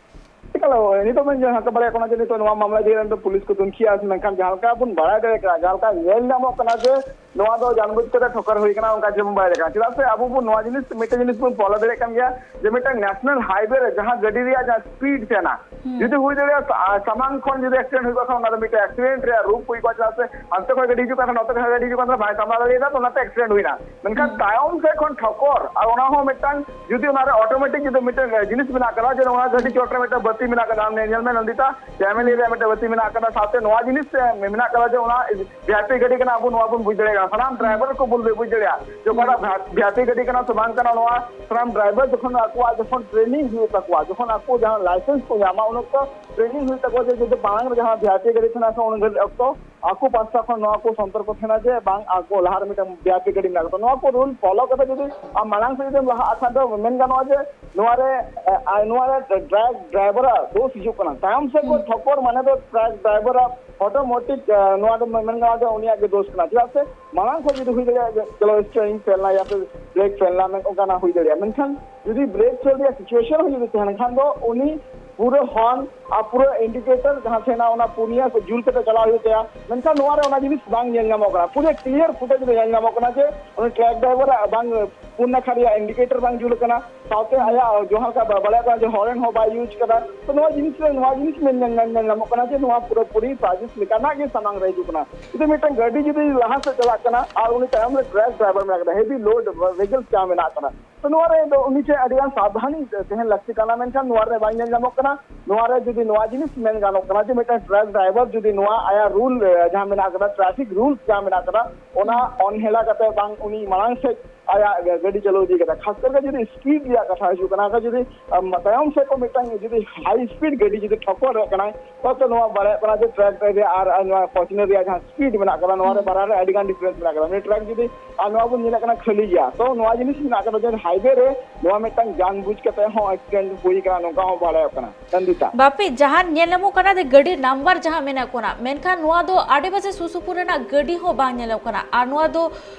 ᱱᱤᱛᱚᱜ ᱵᱚᱱ ᱡᱟᱦᱟᱸ ᱠᱚ ᱵᱟᱲᱟᱭ ᱠᱟᱱᱟ ᱡᱮ ᱱᱤᱛᱚᱜ ᱱᱚᱣᱟ ᱢᱟᱢᱞᱟ ᱤᱫᱤ ᱠᱟᱛᱮ ᱯᱩᱞᱤᱥ ᱠᱚ ᱛᱩᱱᱠᱷᱤᱭᱟ, ᱢᱮᱱᱠᱷᱟᱱ ᱡᱟᱦᱟᱸ ᱞᱮᱠᱟ ᱵᱚᱱ ᱵᱟᱲᱟᱭ ᱫᱟᱲᱮᱭᱟᱜ ᱠᱟᱱᱟ, ᱡᱟᱦᱟᱸ ᱞᱮᱠᱟ ᱧᱮᱞ ᱧᱟᱢᱚᱜ ᱠᱟᱱᱟ ᱡᱮ ᱱᱚᱣᱟ ᱫᱚ ᱡᱟᱱᱵᱩᱡ ᱠᱟᱛᱮ ᱴᱷᱚᱠᱟᱨ ᱦᱩᱭ ᱠᱟᱱᱟ, ᱚᱱᱠᱟ ᱡᱮ ᱵᱟᱭ ᱞᱮᱠᱟ᱾ ᱪᱮᱫᱟᱜ ᱥᱮ ᱟᱵᱚ ᱵᱚᱱ ᱱᱚᱣᱟ ᱡᱤᱱᱤᱥ, ᱢᱤᱫᱴᱮᱱ ᱡᱤᱱᱤᱥ ᱵᱚᱱ ᱯᱷᱚᱞᱳ ᱫᱟᱲᱮᱭᱟᱜ ᱠᱟᱱ ᱜᱮᱭᱟ ᱡᱮ ᱢᱤᱫᱴᱟᱝ ᱱᱮᱥᱱᱟᱞ ᱦᱟᱭᱣᱮ ᱨᱮ ᱡᱟᱦᱟᱸ ᱜᱟᱹᱰᱤ ᱨᱮᱭᱟᱜ ᱡᱟᱦᱟᱸ ᱥᱯᱤᱰ ᱛᱟᱦᱮᱱᱟ, ᱦᱩᱸ᱾ ᱡᱩᱫᱤ ᱦᱩᱭ ᱫᱟᱲᱮᱭᱟᱜᱼᱟ ᱥᱟ-, ᱥᱟᱢᱟᱝ ᱠᱷᱚᱱ ᱡᱩᱫᱤ ᱮᱠᱥᱤᱰᱮᱱᱴ ᱦᱩᱭ ᱠᱚᱜ ᱠᱷᱟᱱ ᱚᱱᱟ ᱫᱚ ᱢᱤᱫᱴᱮᱱ ᱮᱠᱥᱤᱰᱮᱱᱴ ᱨᱮᱭᱟᱜ ᱨᱩᱯ ᱦᱩᱭ ᱠᱚᱜᱼᱟ, ᱪᱮᱫᱟᱜ ᱥᱮ ᱦᱟᱱᱛᱮ ᱠᱷᱚᱱ ᱜᱟᱹᱰᱤ ᱦᱤᱡᱩᱜ ᱠᱟᱱ ᱠᱷᱟᱱ ᱱᱚᱛᱮ ᱠᱷᱚᱱ ᱜᱟᱹᱰᱤ ᱦᱤᱡᱩᱜ ᱠᱟᱱ ᱠᱷᱟᱱ ᱵᱟᱭ ᱥᱟᱢᱵᱲᱟᱣ ᱫᱟᱲᱮᱭᱟᱫᱟ, ᱛᱚ ᱚᱱᱟᱛᱮ ᱮᱠᱥᱤᱰᱮᱱᱴ ᱦᱩᱭᱱᱟ᱾ ᱢᱮᱱᱠᱷᱟᱱ ᱦᱩᱸ᱾ ᱛᱟᱭᱚᱢ ᱥᱮᱫ ᱠᱷᱚᱱ ᱴᱷᱚᱠᱚᱨ, ᱟᱨ ᱚᱱᱟ ᱦᱚᱸ ᱢᱤᱫᱴᱟᱝ ᱡᱩᱫᱤ ᱚᱱᱟᱨᱮ ᱚᱴᱳᱢᱮᱴᱤᱠ ᱡᱩᱫᱤ ᱢᱤᱫᱴᱮᱱ ᱡᱤᱱᱤᱥ ᱢᱮᱱᱟᱜ ᱠᱟᱫᱟ ᱡᱮ ᱱᱚᱣᱟ ᱜᱟᱹᱰᱤ ᱪᱚᱴ ᱨᱮ ᱢᱤᱫᱴᱟᱝ ᱵᱟᱹᱛᱤ ᱢᱮᱱᱟᱜ ᱠᱟᱫᱟ, ᱟᱢ ᱧᱮᱞ ᱢᱮ ᱱᱚᱱᱫᱤᱛᱟ, ᱯᱷᱮᱢᱮᱞᱤ ᱨᱮ ᱢᱤᱫᱴᱟᱝ ᱵᱟᱹᱛᱤ ᱢᱮᱱᱟᱜ ᱠᱟᱫᱟ, ᱥᱟᱶᱛᱮ ᱱᱚᱣᱟ ᱡᱤᱱᱤᱥ ᱢᱮᱱᱟᱜ ᱠᱟᱫᱟ ᱡᱮ ᱚᱱᱟ ᱵᱷᱤ ᱟᱭ ᱯᱤ ᱜᱟᱹᱰᱤ ᱠᱟᱱᱟ, ᱟᱵᱚ ᱱᱚᱣᱟ ᱵᱚᱱ ᱵᱩᱡᱽ ᱫᱟᱲᱮᱭᱟᱜ ᱠᱟᱱᱟ, ᱥᱟᱱᱟᱢ ᱰᱨᱟᱭᱵᱷᱟᱨ ᱠᱚ ᱵᱚᱱ ᱵᱩᱡᱽ ᱫᱟᱲᱮᱭᱟᱜᱼᱟ ᱡᱮ ᱚᱠᱟᱴᱟᱜ ᱦᱩᱸ᱾ ᱵᱷᱤ ᱟᱭ ᱯᱤ ᱜᱟᱹᱰᱤ ᱠᱟᱱᱟ ᱥᱮ ᱵᱟᱝ ᱠᱟᱱᱟ᱾ ᱱᱚᱣᱟ ᱥᱟᱱᱟᱢ ᱰᱨᱟᱭᱵᱷᱟᱨ ᱡᱚᱠᱷᱚᱱ ᱟᱠᱚᱣᱟᱜ ᱡᱚᱠᱷᱚᱱ ᱴᱨᱮᱱᱤᱝ ᱦᱩᱭᱩᱜ ᱛᱟᱠᱚᱣᱟ, ᱡᱚᱠᱷᱚᱱ ᱟᱠᱚ ᱡᱟᱦᱟᱸ ᱞᱟᱭᱥᱮᱱᱥ ᱠᱚ ᱧᱟᱢᱟ, ᱩᱱ ᱚᱠᱛᱚ ᱴᱨᱮᱱᱤᱝ ᱦᱩᱭᱩᱜ ᱛᱟᱠᱚᱣᱟ ᱡᱮ ᱡᱩᱫᱤ ᱢᱟᱲᱟᱝ ᱨᱮ ᱡᱟᱦᱟᱸ ᱵᱷᱤ ᱟᱭ ᱯᱤ ᱜᱟᱹᱰᱤ ᱛᱟᱦᱮᱱᱟ ᱥᱮ ᱩᱱ ᱜᱷᱟᱹᱲᱤᱡ ᱚᱠᱛᱚ ᱟᱠᱚ ᱯᱟᱥᱴᱟ ᱠᱷᱚᱱ ᱱᱚᱣᱟ ᱠᱚ ᱥᱚᱱᱛᱚᱨ ᱠᱚ ᱛᱟᱦᱮᱱᱟ ᱡᱮ ᱵᱟᱝ, ᱟᱠᱚ ᱞᱟᱦᱟ ᱨᱮ ᱢᱤᱫᱴᱟᱝ ᱵᱷᱤ ᱟᱭ ᱯᱤ ᱜᱟᱹᱰᱤ ᱢᱮᱱᱟᱜ ᱟᱠᱟᱫᱟ᱾ ᱱᱚᱣᱟ ᱠᱚ ᱨᱩᱞ ᱯᱷᱚᱞᱳ ᱠᱟᱛᱮ ᱡᱩᱫᱤ ᱟᱢ ᱢᱟᱲᱟᱝ ᱥᱮᱫ ᱡᱩᱫᱤᱢ ᱞᱟᱦᱟᱜᱼᱟ ᱠᱷᱟᱱ ᱫᱚ ᱢᱮᱱ ᱜᱟᱱᱚᱜᱼᱟ ᱡᱮ ᱱᱚᱣᱟ ᱨᱮ, ᱮ, ᱟᱨ ᱱᱚᱣᱟ ᱨᱮ ᱰᱨᱟᱭ-, ᱰᱨᱟᱭᱵᱷᱟᱨᱟᱜ ᱫᱳᱥ ᱦᱤᱡᱩᱜ ᱠᱟᱱᱟ᱾ ᱛᱟᱭᱚᱢ ᱥᱮᱫ ᱠᱷᱚᱱ ᱦᱩᱸ᱾ ᱴᱷᱚᱠᱚᱨ ᱢᱟᱱᱮ ᱫᱚ ᱴᱨᱟᱠ ᱰᱨᱟᱭᱵᱷᱟᱨᱟᱜ ᱚᱴᱳᱢᱮᱴᱤᱠ, ᱮ, ᱱᱚᱣᱟ ᱫᱚ ᱢᱮᱱ ᱜᱟᱱᱚᱜᱼᱟ ᱡᱮ ᱩᱱᱤᱭᱟᱜ ᱜᱮ ᱫᱳᱥ ᱠᱟᱱᱟ᱾ ᱪᱮᱫᱟᱜ ᱥᱮ ᱢᱟᱲᱟᱝ ᱠᱷᱚᱱ ᱡᱩᱫᱤ ᱦᱩᱭ ᱫᱟᱲᱮᱭᱟᱜᱼᱟ ᱡᱮ ᱪᱚᱞᱚ ᱥᱴᱤᱭᱟᱨᱤᱝ ᱯᱷᱮᱞ ᱱᱟ ᱭᱟ ᱯᱷᱤᱨ ᱵᱨᱮᱠ ᱯᱷᱮᱞ ᱱᱟ, ᱢᱮᱱ-, ᱚᱱᱠᱟᱱᱟᱜ ᱦᱩᱭ ᱫᱟᱲᱮᱭᱟᱜᱼᱟ᱾ ᱢᱮᱱᱠᱷᱟᱱ ᱡᱩᱫᱤ ᱵᱨᱮᱠ ᱯᱷᱮᱞ ᱨᱮᱭᱟᱜ ᱥᱤᱪᱩᱭᱮᱥᱚᱱ ᱦᱚᱸ ᱡᱩᱫᱤ ᱛᱟᱦᱮᱸ ᱞᱮᱱᱠᱷᱟᱱ ᱫᱚ ᱩᱱᱤ ᱯᱩᱨᱟᱹ ᱦᱚᱨᱱ ᱟᱨ ᱯᱩᱨᱟᱹ ᱤᱱᱰᱤᱠᱮᱴᱚᱨ ᱡᱟᱦᱟᱸ ᱛᱟᱦᱮᱱᱟ ᱚᱱᱟ ᱯᱩᱱᱭᱟ ᱠᱚ ᱡᱩᱞ ᱠᱟᱛᱮ ᱪᱟᱞᱟᱣ ᱦᱩᱭᱩᱜ ᱛᱟᱭᱟ᱾ ᱢᱮᱱᱠᱷᱟᱱ ᱱᱚᱣᱟ ᱨᱮ ᱚᱱᱟ ᱡᱤᱱᱤᱥ ᱵᱟᱝ ᱧᱮᱞ ᱧᱟᱢᱚᱜ ᱠᱟᱱᱟ, ᱯᱩᱨᱟᱹ ᱠᱞᱤᱭᱟᱨ ᱯᱷᱩᱴᱮᱡᱽ ᱨᱮ ᱧᱮᱞ ᱧᱟᱢᱚᱜ ᱠᱟᱱᱟ ᱡᱮ ᱩᱱᱤ ᱴᱨᱟᱠ ᱰᱨᱟᱭᱵᱷᱟᱨᱟᱜ ᱵᱟᱝ ᱯᱩᱱ ᱱᱟᱠᱷᱟ ᱨᱮᱭᱟᱜ ᱤᱱᱰᱤᱠᱮᱴᱚᱨ ᱵᱟᱝ ᱡᱩᱞ ᱟᱠᱟᱱᱟ, ᱥᱟᱶᱛᱮ ᱟᱭᱟᱜ ᱡᱟᱦᱟᱸ ᱞᱮᱠᱟ ᱵᱟ-, ᱵᱟᱲᱟᱭᱚᱜ ᱠᱟᱱᱟ ᱡᱮ ᱦᱚᱨᱮᱱ ᱦᱚᱸ ᱵᱟᱭ ᱤᱭᱩᱡᱽ ᱠᱟᱫᱟ᱾ ᱛᱚ ᱱᱚᱣᱟ ᱡᱤᱱᱤᱥ ᱨᱮ, ᱱᱚᱣᱟ ᱡᱤᱱᱤᱥ ᱢᱮᱱ ᱧᱟᱢ, ᱧᱮᱞ ᱧᱟᱢᱚᱜ ᱠᱟᱱᱟ ᱡᱮ ᱱᱚᱣᱟ ᱯᱩᱨᱟᱹᱯᱩᱨᱤ ᱥᱟᱨᱵᱷᱤᱥ ᱞᱮᱠᱟᱱᱟᱜ ᱜᱮ ᱥᱟᱢᱟᱝ ᱨᱮ ᱦᱤᱡᱩᱜ ᱠᱟᱱᱟ᱾ ᱡᱩᱫᱤ ᱢᱤᱫᱴᱟᱝ ᱜᱟᱹᱰᱤ ᱡᱩᱫᱤ ᱞᱟᱦᱟ ᱥᱮᱫ ᱪᱟᱞᱟᱜ ᱠᱟᱱᱟ ᱟᱨ ᱩᱱᱤ ᱛᱟᱭᱚᱢ ᱨᱮ ᱴᱨᱟᱠ ᱰᱨᱟᱭᱵᱷᱟᱨ ᱢᱮᱱᱟᱜ ᱠᱟᱫᱟ, ᱦᱮᱵᱤ ᱞᱳᱰ ᱵᱷᱮᱦᱤᱠᱚᱞᱥ ᱡᱟᱦᱟᱸ ᱢᱮᱱᱟᱜ ᱠᱟᱫᱟ, ᱛᱚ ᱱᱚᱣᱟ ᱨᱮ ᱫᱚ ᱩᱱᱤ ᱴᱷᱮᱱ ᱟᱹᱰᱤ ᱜᱟᱱ ᱥᱟᱵᱫᱷᱟᱱᱤ ᱛᱟᱦᱮᱱ ᱞᱟᱹᱠᱛᱤ ᱠᱟᱱᱟ᱾ ᱢᱮᱱᱠᱷᱟᱱ ᱱᱚᱣᱟ ᱨᱮ ᱵᱟᱝ ᱧᱮᱞ ᱧᱟᱢᱚᱜ ᱠᱟᱱᱟ᱾ ᱱᱚᱣᱟ ᱨᱮ ᱡᱩᱫᱤ ᱱᱚᱣᱟ ᱡᱤᱱᱤᱥ ᱢᱮᱱ ᱜᱟᱱᱚᱜ ᱠᱟᱱᱟ ᱡᱮ ᱢᱤᱫᱴᱟᱝ ᱴᱨᱟᱠ ᱰᱨᱟᱭᱵᱷᱟᱨ ᱡᱩᱫᱤ ᱱᱚᱣᱟ ᱟᱭᱟᱜ ᱨᱩᱞ, ᱮ, ᱡᱟᱦᱟᱸ ᱢᱮᱱᱟᱜ ᱠᱟᱫᱟ, ᱴᱨᱟᱯᱷᱤᱠ ᱨᱩᱞᱥ ᱡᱟᱦᱟᱸ ᱢᱮᱱᱟᱜ ᱠᱟᱫᱟ, ᱚᱱᱟ ᱚᱱᱦᱮᱲᱟ ᱠᱟᱛᱮ ᱵᱟᱝ ᱩᱱᱤ ᱢᱟᱲᱟᱝ ᱥᱮᱫ ᱟᱭᱟᱜ ᱜᱟᱹᱰᱤ ᱪᱟᱹᱞᱩ ᱤᱫᱤ ᱠᱟᱫᱟ᱾ ᱠᱷᱟᱥ ᱠᱟᱨ ᱡᱩᱫᱤ ᱥᱯᱤᱰ ᱨᱮᱭᱟᱜ ᱠᱟᱛᱷᱟ ᱦᱤᱡᱩᱜ ᱠᱟᱱᱟ, ᱟᱨ ᱡᱩᱫᱤ, ᱟᱢ, ᱛᱟᱭᱚᱢ ᱥᱮᱫ ᱠᱚ ᱢᱤᱫᱴᱟᱝ ᱡᱩᱫᱤ ᱦᱟᱭ ᱥᱯᱤᱰ ᱜᱟᱹᱰᱤ ᱡᱩᱫᱤ ᱴᱷᱚᱠᱚᱨ ᱨᱮ ᱠᱟᱱᱟᱭ, ᱛᱚ, ᱛᱚ ᱱᱚᱣᱟ ᱵᱟᱲᱟᱭᱚᱜ ᱠᱟᱱᱟ ᱡᱮ ᱴᱨᱟᱠ ᱨᱮ ᱟᱨ, ᱟᱨ ᱱᱚᱣᱟ ᱯᱷᱚᱨᱪᱩᱱᱟᱨ ᱨᱮᱭᱟᱜ ᱡᱟᱦᱟᱸ ᱥᱯᱤᱰ ᱢᱮᱱᱟᱜ ᱠᱟᱫᱟ, ᱱᱚᱣᱟ ᱨᱮ ᱦᱩᱸ᱾ ᱵᱟᱱᱟᱨ ᱨᱮ ᱟᱹᱰᱤ ᱜᱟᱱ ᱰᱤᱯᱷᱟᱨᱮᱱᱥ ᱢᱮᱱᱟᱜ ᱠᱟᱫᱟ᱾ ᱢᱟᱱᱮ ᱴᱨᱟᱠ ᱡᱩᱫᱤ, ᱟᱨ ᱱᱚᱣᱟ ᱵᱚᱱ ᱧᱮᱞᱮᱫ ᱠᱟᱱᱟ ᱠᱷᱟᱹᱞᱤ ᱜᱮᱭᱟ, ᱛᱚ ᱱᱚᱣᱟ ᱡᱤᱱᱤᱥ ᱢᱮᱱᱟᱜ ᱠᱟᱫᱟ ᱡᱮ ᱦᱟᱭᱣᱮ ᱨᱮ ᱱᱚᱣᱟ ᱢᱤᱫᱴᱟᱝ ᱡᱟᱱ ᱵᱩᱡᱽ ᱠᱟᱛᱮ ᱦᱚᱸ ᱮᱠᱥᱤᱰᱮᱱᱴ ᱦᱩᱭ ᱠᱟᱱᱟ, ᱱᱚᱝᱠᱟ ᱦᱚᱸ ᱵᱟᱲᱟᱭᱚᱜ ᱠᱟᱱᱟ᱾ ᱱᱚᱱᱫᱤᱛᱟ᱾ ᱵᱟᱯᱤ, ᱡᱟᱦᱟᱸ ᱧᱮᱞ ᱧᱟᱢᱚᱜ ᱠᱟᱱᱟ ᱡᱮ ᱜᱟᱹᱰᱤ ᱱᱟᱢᱵᱟᱨ ᱡᱟᱦᱟᱸ ᱢᱮᱱᱟᱜ ᱠᱚᱱᱟ, ᱢᱮᱱᱠᱷᱟᱱ ᱱᱚᱣᱟ ᱫᱚ ᱟᱰᱮᱯᱟᱥᱮ ᱥᱩᱨ ᱥᱩᱯᱩᱨ ᱨᱮᱱᱟᱜ ᱜᱟᱹᱰᱤ ᱦᱚᱸ ᱵᱟᱝ ᱧᱮᱞᱚᱜ ᱠᱟᱱᱟ, ᱟᱨ ᱱᱚᱣᱟ ᱫᱚ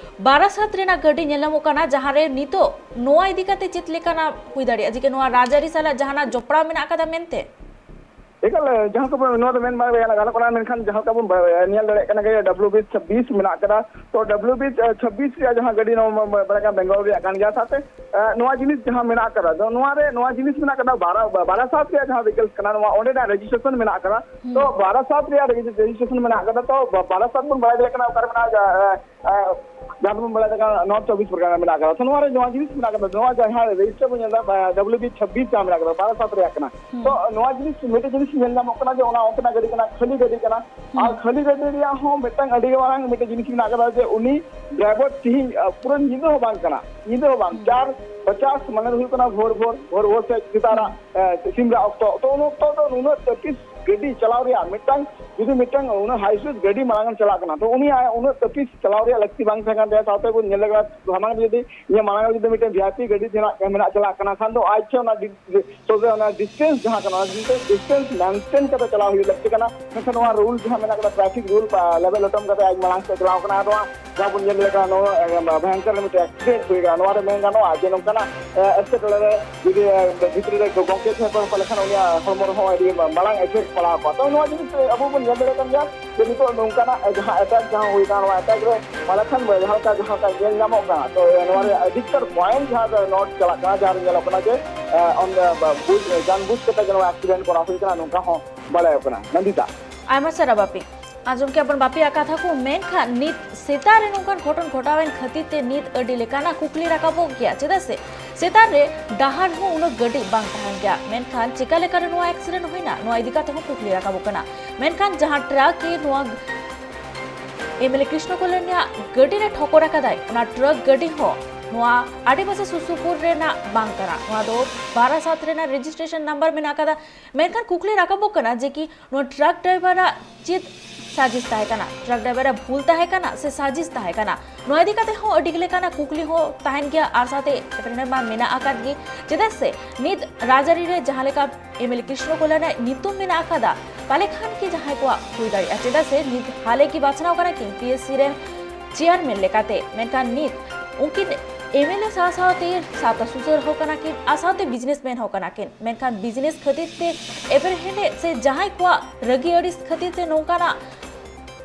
ᱵᱟᱨᱟᱥᱟᱛ ᱨᱮᱱᱟᱜ ᱜᱟᱹᱰᱤ ᱧᱮᱞ ᱧᱟᱢᱚᱜ ᱠᱟᱱᱟ, ᱡᱟᱦᱟᱸ ᱨᱮ ᱱᱤᱛᱚᱜ ᱱᱚᱣᱟ ᱤᱫᱤ ᱠᱟᱛᱮ ᱪᱮᱫ ᱞᱮᱠᱟᱱᱟᱜ ᱦᱩᱭ ᱫᱟᱲᱮᱭᱟᱜᱼᱟ, ᱡᱮ ᱱᱚᱣᱟ ᱨᱟᱡᱽᱟᱹᱨᱤ ᱥᱟᱞᱟᱜ ᱡᱟᱦᱟᱱᱟᱜ ᱡᱚᱯᱲᱟᱣ ᱢᱮᱱᱟᱜ ᱟᱠᱟᱫᱟ ᱢᱮᱱᱛᱮ? ᱮᱠᱟᱞ, ᱡᱟᱦᱟᱸ ᱠᱚ ᱱᱚᱣᱟ ᱫᱚ ᱢᱮᱱ ᱵᱟᱝ ᱜᱟᱱᱚᱜ ᱠᱟᱱᱟ, ᱢᱮᱱᱠᱷᱟᱱ ᱡᱟᱦᱟᱸ ᱞᱮᱠᱟ ᱵᱚᱱ ᱧᱮᱞ ᱫᱟᱲᱮᱭᱟᱜ ᱠᱟᱱᱟ ᱡᱮ ᱰᱟᱵᱞᱤᱭᱩ ᱵᱤ ᱪᱷᱟᱵᱵᱤᱥ ᱢᱮᱱᱟᱜ ᱠᱟᱫᱟ᱾ ᱛᱚ ᱰᱟᱵᱞᱤᱭᱩ ᱵᱤ ᱪᱷᱟᱵᱵᱤᱥ ᱨᱮᱭᱟᱜ ᱡᱟᱦᱟᱸ ᱜᱟᱹᱰᱤ ᱱᱚᱣᱟ ᱵᱟᱲᱟᱭ ᱠᱟᱱᱟ ᱵᱮᱝᱜᱚᱞ ᱨᱮᱭᱟᱜ ᱠᱟᱱ ᱜᱮᱭᱟ, ᱥᱟᱶᱛᱮ ᱱᱚᱣᱟ ᱡᱤᱱᱤᱥ ᱡᱟᱦᱟᱸ ᱢᱮᱱᱟᱜ ᱠᱟᱫᱟ, ᱱᱚᱣᱟ ᱨᱮ ᱱᱚᱣᱟ ᱡᱤᱱᱤᱥ ᱢᱮᱱᱟᱜ ᱠᱟᱫᱟ, ᱵᱟᱨᱟᱥᱟᱛ ᱨᱮᱭᱟᱜ ᱡᱟᱦᱟᱸ ᱵᱷᱤᱠᱮᱞᱥ ᱠᱟᱱᱟ, ᱱᱚᱣᱟ ᱚᱸᱰᱮᱱᱟᱜ ᱨᱮᱡᱤᱥᱴᱨᱮᱥᱚᱱ ᱢᱮᱱᱟᱜ ᱠᱟᱫᱟ᱾ ᱛᱚ ᱵᱟᱨᱟᱥᱟᱛ ᱨᱮᱭᱟᱜ ᱨᱮᱡᱤᱥᱴᱨᱮᱥᱚᱱ ᱢᱮᱱᱟᱜ ᱠᱟᱫᱟ᱾ ᱛᱚ ᱵᱟᱨᱟᱥᱟᱛ ᱵᱚᱱ ᱵᱟᱲᱟᱭ ᱫᱟᱲᱮᱭᱟᱜ ᱠᱟᱱᱟ ᱚᱠᱟᱨᱮ ᱢᱮᱱᱟᱜᱼᱟ, ᱡᱟᱦᱟᱸ ᱫᱚᱵᱚᱱ ᱵᱟᱲᱟᱭ ᱫᱟᱲᱮᱭᱟᱜ ᱠᱟᱱᱟ ᱱᱚᱨᱛᱷ ᱪᱚᱵᱵᱤᱥ ᱯᱚᱨᱜᱟᱱᱟ ᱢᱮᱱᱟᱜ ᱠᱟᱫᱟ᱾ ᱛᱚ ᱱᱚᱣᱟ ᱨᱮ ᱱᱚᱣᱟ ᱡᱤᱱᱤᱥ ᱢᱮᱱᱟᱜ ᱠᱟᱫᱟ, ᱱᱚᱣᱟ ᱡᱟᱦᱟᱸ ᱨᱮᱡᱤᱥᱴᱟᱨ ᱵᱚᱱ ᱧᱮᱞ ᱮᱫᱟ ᱰᱟᱵᱞᱤᱭᱩ ᱵᱤ ᱪᱷᱟᱵᱵᱤᱥ ᱡᱟᱦᱟᱸ ᱢᱮᱱᱟᱜ ᱠᱟᱫᱟ, ᱵᱟᱨᱟᱥᱟᱛ ᱨᱮᱭᱟᱜ ᱠᱟᱱᱟ᱾ ᱛᱚ ᱱᱚᱣᱟ ᱡᱤᱱᱤᱥ ᱢᱤᱫᱴᱮᱡ ᱡᱤᱱᱤᱥ ᱧᱮᱞ ᱧᱟᱢᱚᱜ ᱠᱟᱱᱟ ᱡᱮ ᱚᱱᱟ ᱚᱱᱛᱮᱱᱟᱜ ᱜᱟᱹᱰᱤ ᱠᱟᱱᱟ, ᱠᱷᱟᱹᱞᱤ ᱜᱟᱹᱰᱤ ᱠᱟᱱᱟ᱾ ᱟᱨ ᱠᱷᱟᱹᱞᱤ ᱜᱟᱹᱰᱤ ᱨᱮᱭᱟᱜ ᱦᱚᱸ ᱢᱤᱫᱴᱟᱝ ᱟᱹᱰᱤ ᱢᱟᱨᱟᱝ ᱢᱤᱫᱴᱮᱡ ᱡᱤᱱᱤᱥ ᱢᱮᱱᱟᱜ ᱠᱟᱫᱟ ᱡᱮ ᱩᱱᱤ ᱰᱨᱟᱭᱵᱷᱟᱨ ᱛᱤᱦᱤᱧ ᱯᱩᱨᱟᱹ ᱧᱤᱫᱟᱹ ᱦᱚᱸ ᱵᱟᱝ ᱠᱟᱱᱟ, ᱧᱤᱫᱟᱹ ᱦᱚᱸ ᱵᱟᱝ, ᱪᱟᱨ ᱯᱚᱪᱟᱥ ᱢᱟᱱᱮ ᱫᱚ ᱦᱩᱭᱩᱜ ᱠᱟᱱᱟ ᱵᱷᱳᱨ ᱵᱷᱳᱨ ᱵᱷᱳᱨ ᱵᱷᱳᱨ ᱥᱮ ᱥᱮᱛᱟᱜ ᱨᱮ ᱥᱤᱢ ᱨᱟᱜ ᱚᱠᱛᱚ᱾ ᱛᱚ ᱩᱱ ᱚᱠᱛᱚ ᱫᱚ ᱱᱩᱱᱟᱹᱜ ᱛᱟᱹᱯᱤᱥ ᱜᱟᱹᱰᱤ ᱪᱟᱞᱟᱣ ᱨᱮᱭᱟᱜ ᱢᱤᱫᱴᱟᱝ, ᱡᱩᱫᱤ ᱢᱤᱫᱴᱟᱝ ᱩᱱᱟᱹᱜ ᱦᱟᱭ ᱥᱯᱤᱰ ᱜᱟᱹᱰᱤ ᱢᱟᱲᱟᱝ ᱮ ᱪᱟᱞᱟᱜ ᱠᱟᱱᱟ, ᱛᱚ ᱩᱱᱤᱭᱟᱜ ᱩᱱᱟᱹᱜ ᱛᱟᱹᱯᱤᱥ ᱪᱟᱞᱟᱣ ᱨᱮᱭᱟᱜ ᱞᱟᱹᱠᱛᱤ ᱵᱟᱝ ᱛᱟᱦᱮᱸ ᱠᱟᱱ ᱛᱟᱭᱟ᱾ ᱥᱟᱶᱛᱮ ᱵᱚᱱ ᱧᱮᱞ ᱞᱮᱠᱟ ᱥᱟᱢᱟᱝ ᱨᱮ ᱡᱩᱫᱤ ᱤᱧᱟᱹᱜ ᱢᱟᱲᱟᱝ ᱨᱮ ᱡᱩᱫᱤ ᱢᱤᱫᱴᱮᱱ ᱵᱷᱤ ᱟᱭ ᱯᱤ ᱜᱟᱹᱰᱤ ᱛᱮᱱᱟᱜ ᱢᱮᱱᱟᱜ ᱪᱟᱞᱟᱜ ᱠᱟᱱᱟ ᱠᱷᱟᱱ ᱫᱚ ᱟᱡ ᱴᱷᱮᱱ ᱚᱱᱟ ᱰᱤ-, ᱛᱚᱵᱮ ᱚᱱᱟ ᱰᱤᱥᱴᱮᱱᱥ ᱡᱟᱦᱟᱸ ᱠᱟᱱᱟ, ᱚᱱᱟ ᱰᱤᱥᱴᱮᱱᱥ ᱢᱮᱱᱴᱮᱱ ᱠᱟᱛᱮ ᱪᱟᱞᱟᱣ ᱦᱩᱭᱩᱜ ᱞᱟᱹᱠᱛᱤ ᱠᱟᱱᱟ᱾ ᱢᱮᱱᱠᱷᱟᱱ ᱱᱚᱣᱟ ᱨᱩᱞ ᱡᱟᱦᱟᱸ ᱢᱮᱱᱟᱜ ᱠᱟᱫᱟ, ᱴᱨᱟᱯᱷᱤᱠ ᱨᱩᱞ ᱞᱮᱵᱮᱞ ᱞᱚᱴᱚᱢ ᱠᱟᱛᱮ ᱟᱡ ᱢᱟᱲᱟᱝ ᱥᱮᱫ ᱪᱟᱞᱟᱣ ᱠᱟᱱᱟ᱾ ᱟᱨ ᱱᱚᱣᱟ ᱡᱟᱦᱟᱸ ᱵᱚᱱ ᱧᱮᱞ ᱞᱮᱠᱟ, ᱱᱚᱣᱟ ᱵᱷᱚᱭᱚᱝᱠᱚᱨ ᱢᱤᱫᱴᱮᱱ ᱮᱠᱥᱤᱰᱮᱱᱴ ᱦᱩᱭ ᱠᱟᱱᱟ᱾ ᱱᱚᱣᱟ ᱨᱮ ᱢᱮᱱ ᱜᱟᱱᱚᱜᱼᱟ ᱡᱮ ᱱᱚᱝᱠᱟᱱᱟᱜ ᱮᱴᱠᱮᱴᱚᱬᱮ ᱨᱮ ᱡᱩᱫᱤ ᱵᱷᱤᱛᱨᱤ ᱨᱮ ᱜᱚᱝᱠᱮ ᱛᱟᱦᱮᱸ ᱠᱚᱜ ᱯᱟᱞᱮ ᱠᱷᱟᱱ ᱩᱱᱤᱭᱟᱜ ᱦᱚᱲᱢᱚ ᱨᱮᱦᱚᱸ ᱟᱹᱰᱤ ᱢᱟᱲᱟᱝ ᱮᱯᱷᱮᱠᱴ ᱯᱟᱲᱟᱣ ᱠᱚᱜᱼᱟ᱾ ᱛᱚ ᱱᱚᱣᱟ ᱡᱤᱱᱤᱥ ᱟᱵᱚ ᱵᱚᱱ ᱧᱮᱞ ᱫᱟᱲᱮᱭᱟᱜ ᱠᱟᱱ ᱜᱮᱭᱟ ᱡᱮ ᱱᱤᱛᱚᱜ ᱱᱚᱝᱠᱟᱱᱟᱜ ᱡᱟᱦᱟᱸ ᱮᱴᱟᱠ ᱡᱟᱦᱟᱸ ᱦᱩᱭ ᱠᱟᱱᱟ, ᱱᱚᱣᱟ ᱮᱴᱟᱠ ᱨᱮ ᱯᱟᱞᱮ ᱠᱷᱟᱱ ᱡᱟᱦᱟᱸ ᱞᱮᱠᱟ ᱡᱟᱦᱟᱸ ᱞᱮᱠᱟ ᱧᱮᱞ ᱧᱟᱢᱚᱜ ᱠᱟᱱᱟ, ᱛᱚ ᱱᱚᱣᱟ ᱨᱮ ᱟᱹᱰᱤᱠᱛᱟᱨ ᱯᱚᱭᱮᱱᱴ ᱡᱟᱦᱟᱸ ᱫᱚ ᱱᱳᱴ ᱪᱟᱞᱟᱜ ᱠᱟᱱᱟ, ᱡᱟᱦᱟᱸ ᱨᱮ ᱧᱮᱞᱚᱜ ᱠᱟᱱᱟ ᱡᱮ ᱚᱱ-, ᱵᱩᱡᱽ, ᱡᱟᱱᱵᱩᱡᱽ ᱠᱟᱛᱮ ᱜᱮ ᱱᱚᱣᱟ ᱮᱠᱥᱤᱰᱮᱱᱴ ᱠᱚᱨᱟᱣ ᱦᱩᱭ ᱠᱟᱱᱟ, ᱱᱚᱝᱠᱟ ᱦᱚᱸ ᱵᱟᱲᱟᱭᱚᱜ ᱠᱟᱱᱟ᱾ ᱱᱚᱱᱫᱤᱛᱟ᱾ ᱟᱭᱢᱟ ᱥᱟᱨᱦᱟᱣ ᱵᱟᱯᱤ᱾ ᱟᱸᱡᱚᱢ ᱠᱮᱫ ᱵᱚᱱ ᱵᱟᱯᱤᱭᱟᱜ ᱠᱟᱛᱷᱟ ᱠᱚ, ᱢᱮᱱᱠᱷᱟᱱ ᱱᱤᱛ ᱥᱮᱛᱟᱜ ᱨᱮ ᱱᱚᱝᱠᱟᱱ ᱜᱷᱚᱴᱚᱱ ᱜᱷᱚᱴᱟᱣᱮᱱ ᱠᱷᱟᱹᱛᱤᱨ ᱛᱮ ᱱᱤᱛ ᱟᱹᱰᱤ ᱞᱮᱠᱟᱱᱟᱜ ᱠᱩᱠᱞᱤ ᱨᱟᱠᱟᱵᱚᱜ ᱜᱮᱭᱟ᱾ ᱪᱮᱫᱟᱜ ᱥᱮ ᱥᱮᱛᱟᱜ ᱨᱮ ᱰᱟᱦᱟᱨ ᱦᱚᱸ ᱩᱱᱟᱹᱜ ᱜᱟᱹᱰᱤ ᱵᱟᱝ ᱛᱟᱦᱮᱱ ᱜᱮᱭᱟ, ᱢᱮᱱᱠᱷᱟᱱ ᱪᱮᱠᱟ ᱞᱮᱠᱟᱨᱮ ᱱᱚᱣᱟ ᱮᱠᱥᱤᱰᱮᱱᱴ ᱦᱩᱭᱱᱟ, ᱱᱚᱣᱟ ᱤᱫᱤ ᱠᱟᱛᱮ ᱦᱚᱸ ᱠᱩᱠᱞᱤ ᱨᱟᱠᱟᱵᱚᱜ ᱠᱟᱱᱟ᱾ ᱢᱮᱱᱠᱷᱟᱱ ᱡᱟᱦᱟᱸ ᱴᱨᱟᱠ ᱮ ᱱᱚᱣᱟ ᱮᱢ ᱮᱞ ᱮ ᱠᱨᱤᱥᱱᱚ ᱠᱚᱞᱭᱟᱱ ᱨᱮᱭᱟᱜ ᱜᱟᱹᱰᱤ ᱨᱮ ᱴᱷᱚᱠᱚᱨ ᱟᱠᱟᱫᱟᱭ, ᱚᱱᱟ ᱴᱨᱟᱠ ᱜᱟᱹᱰᱤ ᱦᱚᱸ ᱱᱚᱣᱟ ᱟᱰᱮᱯᱟᱥᱮ ᱥᱩᱨ ᱥᱩᱯᱩᱨ ᱨᱮᱱᱟᱜ ᱵᱟᱝ ᱠᱟᱱᱟ, ᱱᱚᱣᱟ ᱫᱚ ᱵᱟᱨᱟᱥᱟᱛ ᱨᱮᱱᱟᱜ ᱨᱮᱡᱤᱥᱴᱨᱮᱥᱚᱱ ᱱᱟᱢᱵᱟᱨ ᱢᱮᱱᱟᱜ ᱟᱠᱟᱫᱟ᱾ ᱢᱮᱱᱠᱷᱟᱱ ᱠᱩᱠᱞᱤ ᱨᱟᱠᱟᱵᱚᱜ ᱠᱟᱱᱟ ᱡᱮ ᱠᱤ ᱱᱚᱣᱟ ᱴᱨᱟᱠ ᱰᱨᱟᱭᱵᱷᱟᱨᱟᱜ ᱪᱮᱫ ᱥᱟᱡᱤᱥ ᱛᱟᱦᱮᱸ ᱠᱟᱱᱟ, ᱴᱨᱟᱠ ᱰᱨᱟᱭᱵᱷᱟᱨᱟᱜ ᱵᱷᱩᱞ ᱛᱟᱦᱮᱸ ᱠᱟᱱᱟ ᱥᱮ ᱥᱟᱡᱤᱥ ᱛᱟᱦᱮᱸ ᱠᱟᱱᱟ? ᱱᱚᱣᱟ ᱤᱫᱤ ᱠᱟᱛᱮ ᱦᱚᱸ ᱟᱹᱰᱤ ᱞᱮᱠᱟᱱᱟᱜ ᱠᱩᱠᱞᱤ ᱦᱚᱸ ᱛᱟᱦᱮᱱ ᱜᱮᱭᱟ, ᱟᱨ ᱥᱟᱶᱛᱮ ᱮᱯᱮᱢ ᱢᱟ ᱢᱮᱱᱟᱜ ᱟᱠᱟᱫ ᱜᱮ᱾ ᱪᱮᱫᱟᱜ ᱥᱮ ᱱᱤᱛ ᱨᱟᱡᱽᱟᱹᱨᱤ ᱨᱮ ᱡᱟᱦᱟᱸ ᱞᱮᱠᱟ ᱮᱢ ᱮᱞ ᱮ ᱠᱨᱤᱥᱱᱚ ᱠᱚᱞᱭᱟᱱᱟᱜ ᱧᱩᱛᱩᱢ ᱢᱮᱱᱟᱜ ᱟᱠᱟᱫᱟ, ᱯᱟᱞᱮ ᱠᱷᱟᱱ ᱠᱤ ᱡᱟᱦᱟᱸᱭ ᱠᱚᱣᱟᱜ ᱦᱩᱭ ᱫᱟᱲᱮᱭᱟᱜᱼᱟ᱾ ᱪᱮᱫᱟᱜ ᱥᱮ ᱱᱤᱛ ᱦᱟᱞᱮ ᱜᱮ ᱵᱟᱪᱷᱱᱟᱣ ᱠᱟᱱᱟ ᱠᱤᱱ ᱯᱤ ᱮᱥ ᱥᱤ ᱨᱮᱱ ᱪᱮᱭᱟᱨᱢᱮᱱ ᱞᱮᱠᱟᱛᱮ, ᱢᱮᱱᱠᱷᱟᱱ ᱱᱤᱛ ᱩᱱᱠᱤᱱ ᱮᱢᱮᱞᱮ ᱥᱟᱶ ᱥᱟᱶᱛᱮ ᱥᱟᱶᱛᱟ ᱥᱩᱥᱟᱹᱨ ᱦᱚᱸ ᱠᱟᱱᱟ ᱠᱤᱱ ᱟᱨ ᱥᱟᱶᱛᱮ ᱵᱤᱡᱽᱱᱮᱥ ᱢᱮᱱ ᱦᱚᱸ ᱠᱟᱱᱟ ᱠᱤᱱ, ᱢᱮᱱᱠᱷᱟᱱ ᱵᱤᱡᱽᱱᱮᱥ ᱠᱷᱟᱹᱛᱤᱨ ᱛᱮ ᱮᱯᱮᱨᱦᱮᱸᱰᱮᱡ ᱥᱮ ᱡᱟᱦᱟᱸᱭ ᱠᱚᱣᱟᱜ ᱨᱟᱹᱜᱤ ᱟᱹᱲᱤᱥ ᱠᱷᱟᱹᱛᱤᱨ ᱛᱮ ᱱᱚᱝᱠᱟᱱᱟᱜ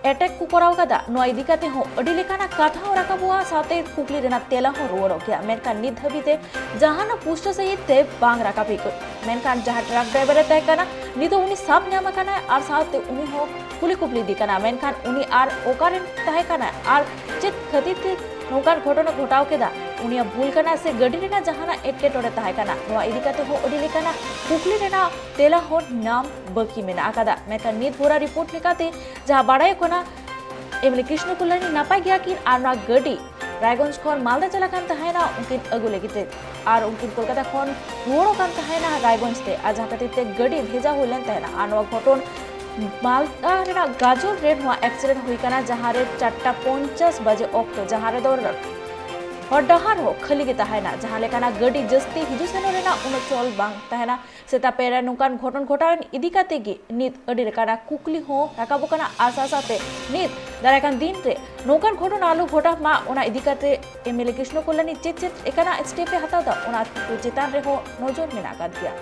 ᱮᱴᱮᱠ ᱠᱚ ᱠᱚᱨᱟᱣ ᱠᱟᱫᱟ, ᱱᱚᱣᱟ ᱤᱫᱤ ᱠᱟᱛᱮ ᱦᱚᱸ ᱟᱹᱰᱤ ᱞᱮᱠᱟᱱᱟᱜ ᱠᱟᱛᱷᱟ ᱦᱚᱸ ᱨᱟᱠᱟᱵᱚᱜᱼᱟ, ᱥᱟᱶᱛᱮ ᱠᱩᱠᱞᱤ ᱨᱮᱱᱟᱜ ᱛᱮᱞᱟ ᱦᱚᱸ ᱨᱩᱣᱟᱹᱲᱚᱜ ᱜᱮᱭᱟ, ᱢᱮᱱᱠᱷᱟᱱ ᱱᱤᱛ ᱫᱷᱟᱹᱵᱤᱡ ᱛᱮ ᱡᱟᱦᱟᱱᱟᱜ ᱯᱩᱥᱴᱟᱹ ᱥᱟᱹᱦᱤᱡ ᱛᱮ ᱵᱟᱝ ᱨᱟᱠᱟᱵ ᱦᱩᱭ ᱠᱟᱱᱟ᱾ ᱢᱮᱱᱠᱷᱟᱱ ᱡᱟᱦᱟᱸ ᱴᱨᱟᱠ ᱰᱨᱟᱭᱵᱷᱟᱨ ᱮ ᱛᱟᱦᱮᱸ ᱠᱟᱱᱟ, ᱱᱤᱛᱚᱜ ᱩᱱᱤ ᱥᱟᱵ ᱧᱟᱢ ᱟᱠᱟᱱᱟᱭ ᱟᱨ ᱥᱟᱶᱛᱮ ᱩᱱᱤ ᱦᱚᱸ ᱠᱩᱞᱤ ᱠᱩᱯᱞᱤ ᱤᱫᱤ ᱠᱟᱱᱟ, ᱢᱮᱱᱠᱷᱟᱱ ᱩᱱᱤ ᱟᱨ ᱚᱠᱟᱨᱮᱱ ᱛᱟᱦᱮᱸ ᱠᱟᱱᱟᱭ ᱟᱨ ᱪᱮᱫ ᱠᱷᱟᱹᱛᱤᱨ ᱛᱮ ᱱᱚᱝᱠᱟᱱ ᱜᱷᱚᱴᱚᱱᱟ ᱜᱷᱚᱴᱟᱣ ᱠᱮᱫᱟ, ᱩᱱᱤᱭᱟᱜ ᱵᱷᱩᱞ ᱠᱟᱱᱟ ᱥᱮ ᱜᱟᱹᱰᱤ ᱨᱮᱱᱟᱜ ᱡᱟᱦᱟᱱᱟᱜ ᱮᱴᱠᱮᱴᱚᱬᱮ ᱛᱟᱦᱮᱸ ᱠᱟᱱᱟ, ᱱᱚᱣᱟ ᱤᱫᱤ ᱠᱟᱛᱮ ᱦᱚᱸ ᱟᱹᱰᱤ ᱞᱮᱠᱟᱱᱟᱜ ᱠᱩᱠᱞᱤ ᱨᱮᱱᱟᱜ ᱛᱮᱞᱟ ᱦᱚᱸ ᱧᱟᱢ ᱵᱟᱹᱠᱤ ᱢᱮᱱᱟᱜ ᱟᱠᱟᱫᱟ᱾ ᱢᱮᱱᱠᱷᱟᱱ ᱱᱤᱛ ᱵᱷᱳᱨᱟ ᱨᱤᱯᱳᱨᱴ ᱞᱮᱠᱟᱛᱮ ᱡᱟᱦᱟᱸ ᱵᱟᱲᱟᱭᱚᱜ ᱠᱟᱱᱟ, ᱮᱢᱮᱞᱮ ᱠᱨᱤᱥᱱᱚ ᱠᱚᱞᱞᱟᱱᱤ ᱱᱟᱯᱟᱭ ᱜᱮᱭᱟ ᱠᱤᱱ ᱟᱨ ᱱᱚᱣᱟ ᱜᱟᱹᱰᱤ ᱨᱟᱭᱜᱚᱸᱡᱽ ᱠᱷᱚᱱ ᱢᱟᱞᱫᱟ ᱪᱟᱞᱟᱜ ᱠᱟᱱ ᱛᱟᱦᱮᱱᱟ ᱩᱱᱠᱤᱱ ᱟᱹᱜᱩ ᱞᱟᱹᱜᱤᱫ ᱛᱮ, ᱟᱨ ᱩᱱᱠᱤᱱ ᱠᱳᱞᱠᱟᱛᱟ ᱠᱷᱚᱱ ᱨᱩᱣᱟᱹᱲᱚᱜ ᱠᱟᱱ ᱛᱟᱦᱮᱱᱟ ᱨᱟᱭᱜᱚᱸᱡᱽ ᱛᱮ, ᱟᱨ ᱡᱟᱦᱟᱸ ᱠᱷᱟᱹᱛᱤᱨ ᱛᱮ ᱜᱟᱹᱰᱤ ᱵᱷᱮᱡᱟ ᱦᱩᱭ ᱞᱮᱱ ᱛᱟᱦᱮᱱᱟ᱾ ᱟᱨ ᱱᱚᱣᱟ ᱜᱷᱚᱴᱚᱱ ᱢᱟᱞᱫᱟ ᱨᱮᱱᱟᱜ ᱜᱟᱡᱚᱞ ᱨᱮ ᱱᱚᱣᱟ ᱮᱠᱥᱤᱰᱮᱱᱴ ᱦᱩᱭ ᱠᱟᱱᱟ, ᱡᱟᱦᱟᱸ ᱨᱮ ᱪᱟᱨᱴᱟ ᱯᱚᱧᱪᱟᱥ ᱵᱟᱡᱮ ᱚᱠᱛᱚ, ᱡᱟᱦᱟᱸ ᱨᱮᱫᱚ ᱦᱚᱨ ᱰᱟᱦᱟᱨ ᱦᱚᱸ ᱠᱷᱟᱹᱞᱤ ᱜᱮ ᱛᱟᱦᱮᱱᱟ, ᱡᱟᱦᱟᱸ ᱞᱮᱠᱟᱱᱟᱜ ᱜᱟᱹᱰᱤ ᱡᱟᱹᱥᱛᱤ ᱦᱤᱡᱩᱜ ᱥᱮᱱᱚᱜ ᱨᱮᱱᱟᱜ ᱩᱱᱟᱹᱜ ᱪᱚᱞ ᱵᱟᱝ ᱛᱟᱦᱮᱱᱟ᱾ ᱥᱮᱛᱟᱜ ᱯᱟᱭᱟᱨ ᱨᱮ ᱱᱚᱝᱠᱟᱱ ᱜᱷᱚᱴᱚᱱ ᱜᱷᱚᱴᱟᱣ ᱮᱱ ᱤᱫᱤ ᱠᱟᱛᱮ ᱜᱮ ᱱᱤᱛ ᱟᱹᱰᱤ ᱞᱮᱠᱟᱱᱟᱜ ᱠᱩᱠᱞᱤ ᱦᱚᱸ ᱨᱟᱠᱟᱵᱚᱜ ᱠᱟᱱᱟ, ᱟᱨ ᱥᱟᱶ ᱥᱟᱶᱛᱮ ᱱᱤᱛ ᱫᱟᱨᱟᱭ ᱠᱟᱱ ᱫᱤᱱ ᱨᱮ ᱱᱚᱝᱠᱟᱱ ᱜᱷᱚᱴᱚᱱ ᱟᱞᱚ ᱜᱷᱚᱴᱟᱜ ᱢᱟ, ᱚᱱᱟ ᱤᱫᱤ ᱠᱟᱛᱮ ᱮᱢᱮᱞᱮ ᱠᱨᱤᱥᱱᱚ ᱠᱚᱞᱞᱟᱱᱤ ᱪᱮᱫ ᱪᱮᱫ ᱞᱮᱠᱟᱱᱟᱜ ᱥᱴᱮᱯ ᱮ ᱦᱟᱛᱟᱣ ᱮᱫᱟ, ᱚᱱᱟ ᱠᱚ ᱪᱮᱛᱟᱱ ᱨᱮᱦᱚᱸ ᱱᱚᱡᱚᱨ ᱢᱮᱱᱟᱜ ᱟᱠᱟᱫ ᱜᱮᱭᱟ᱾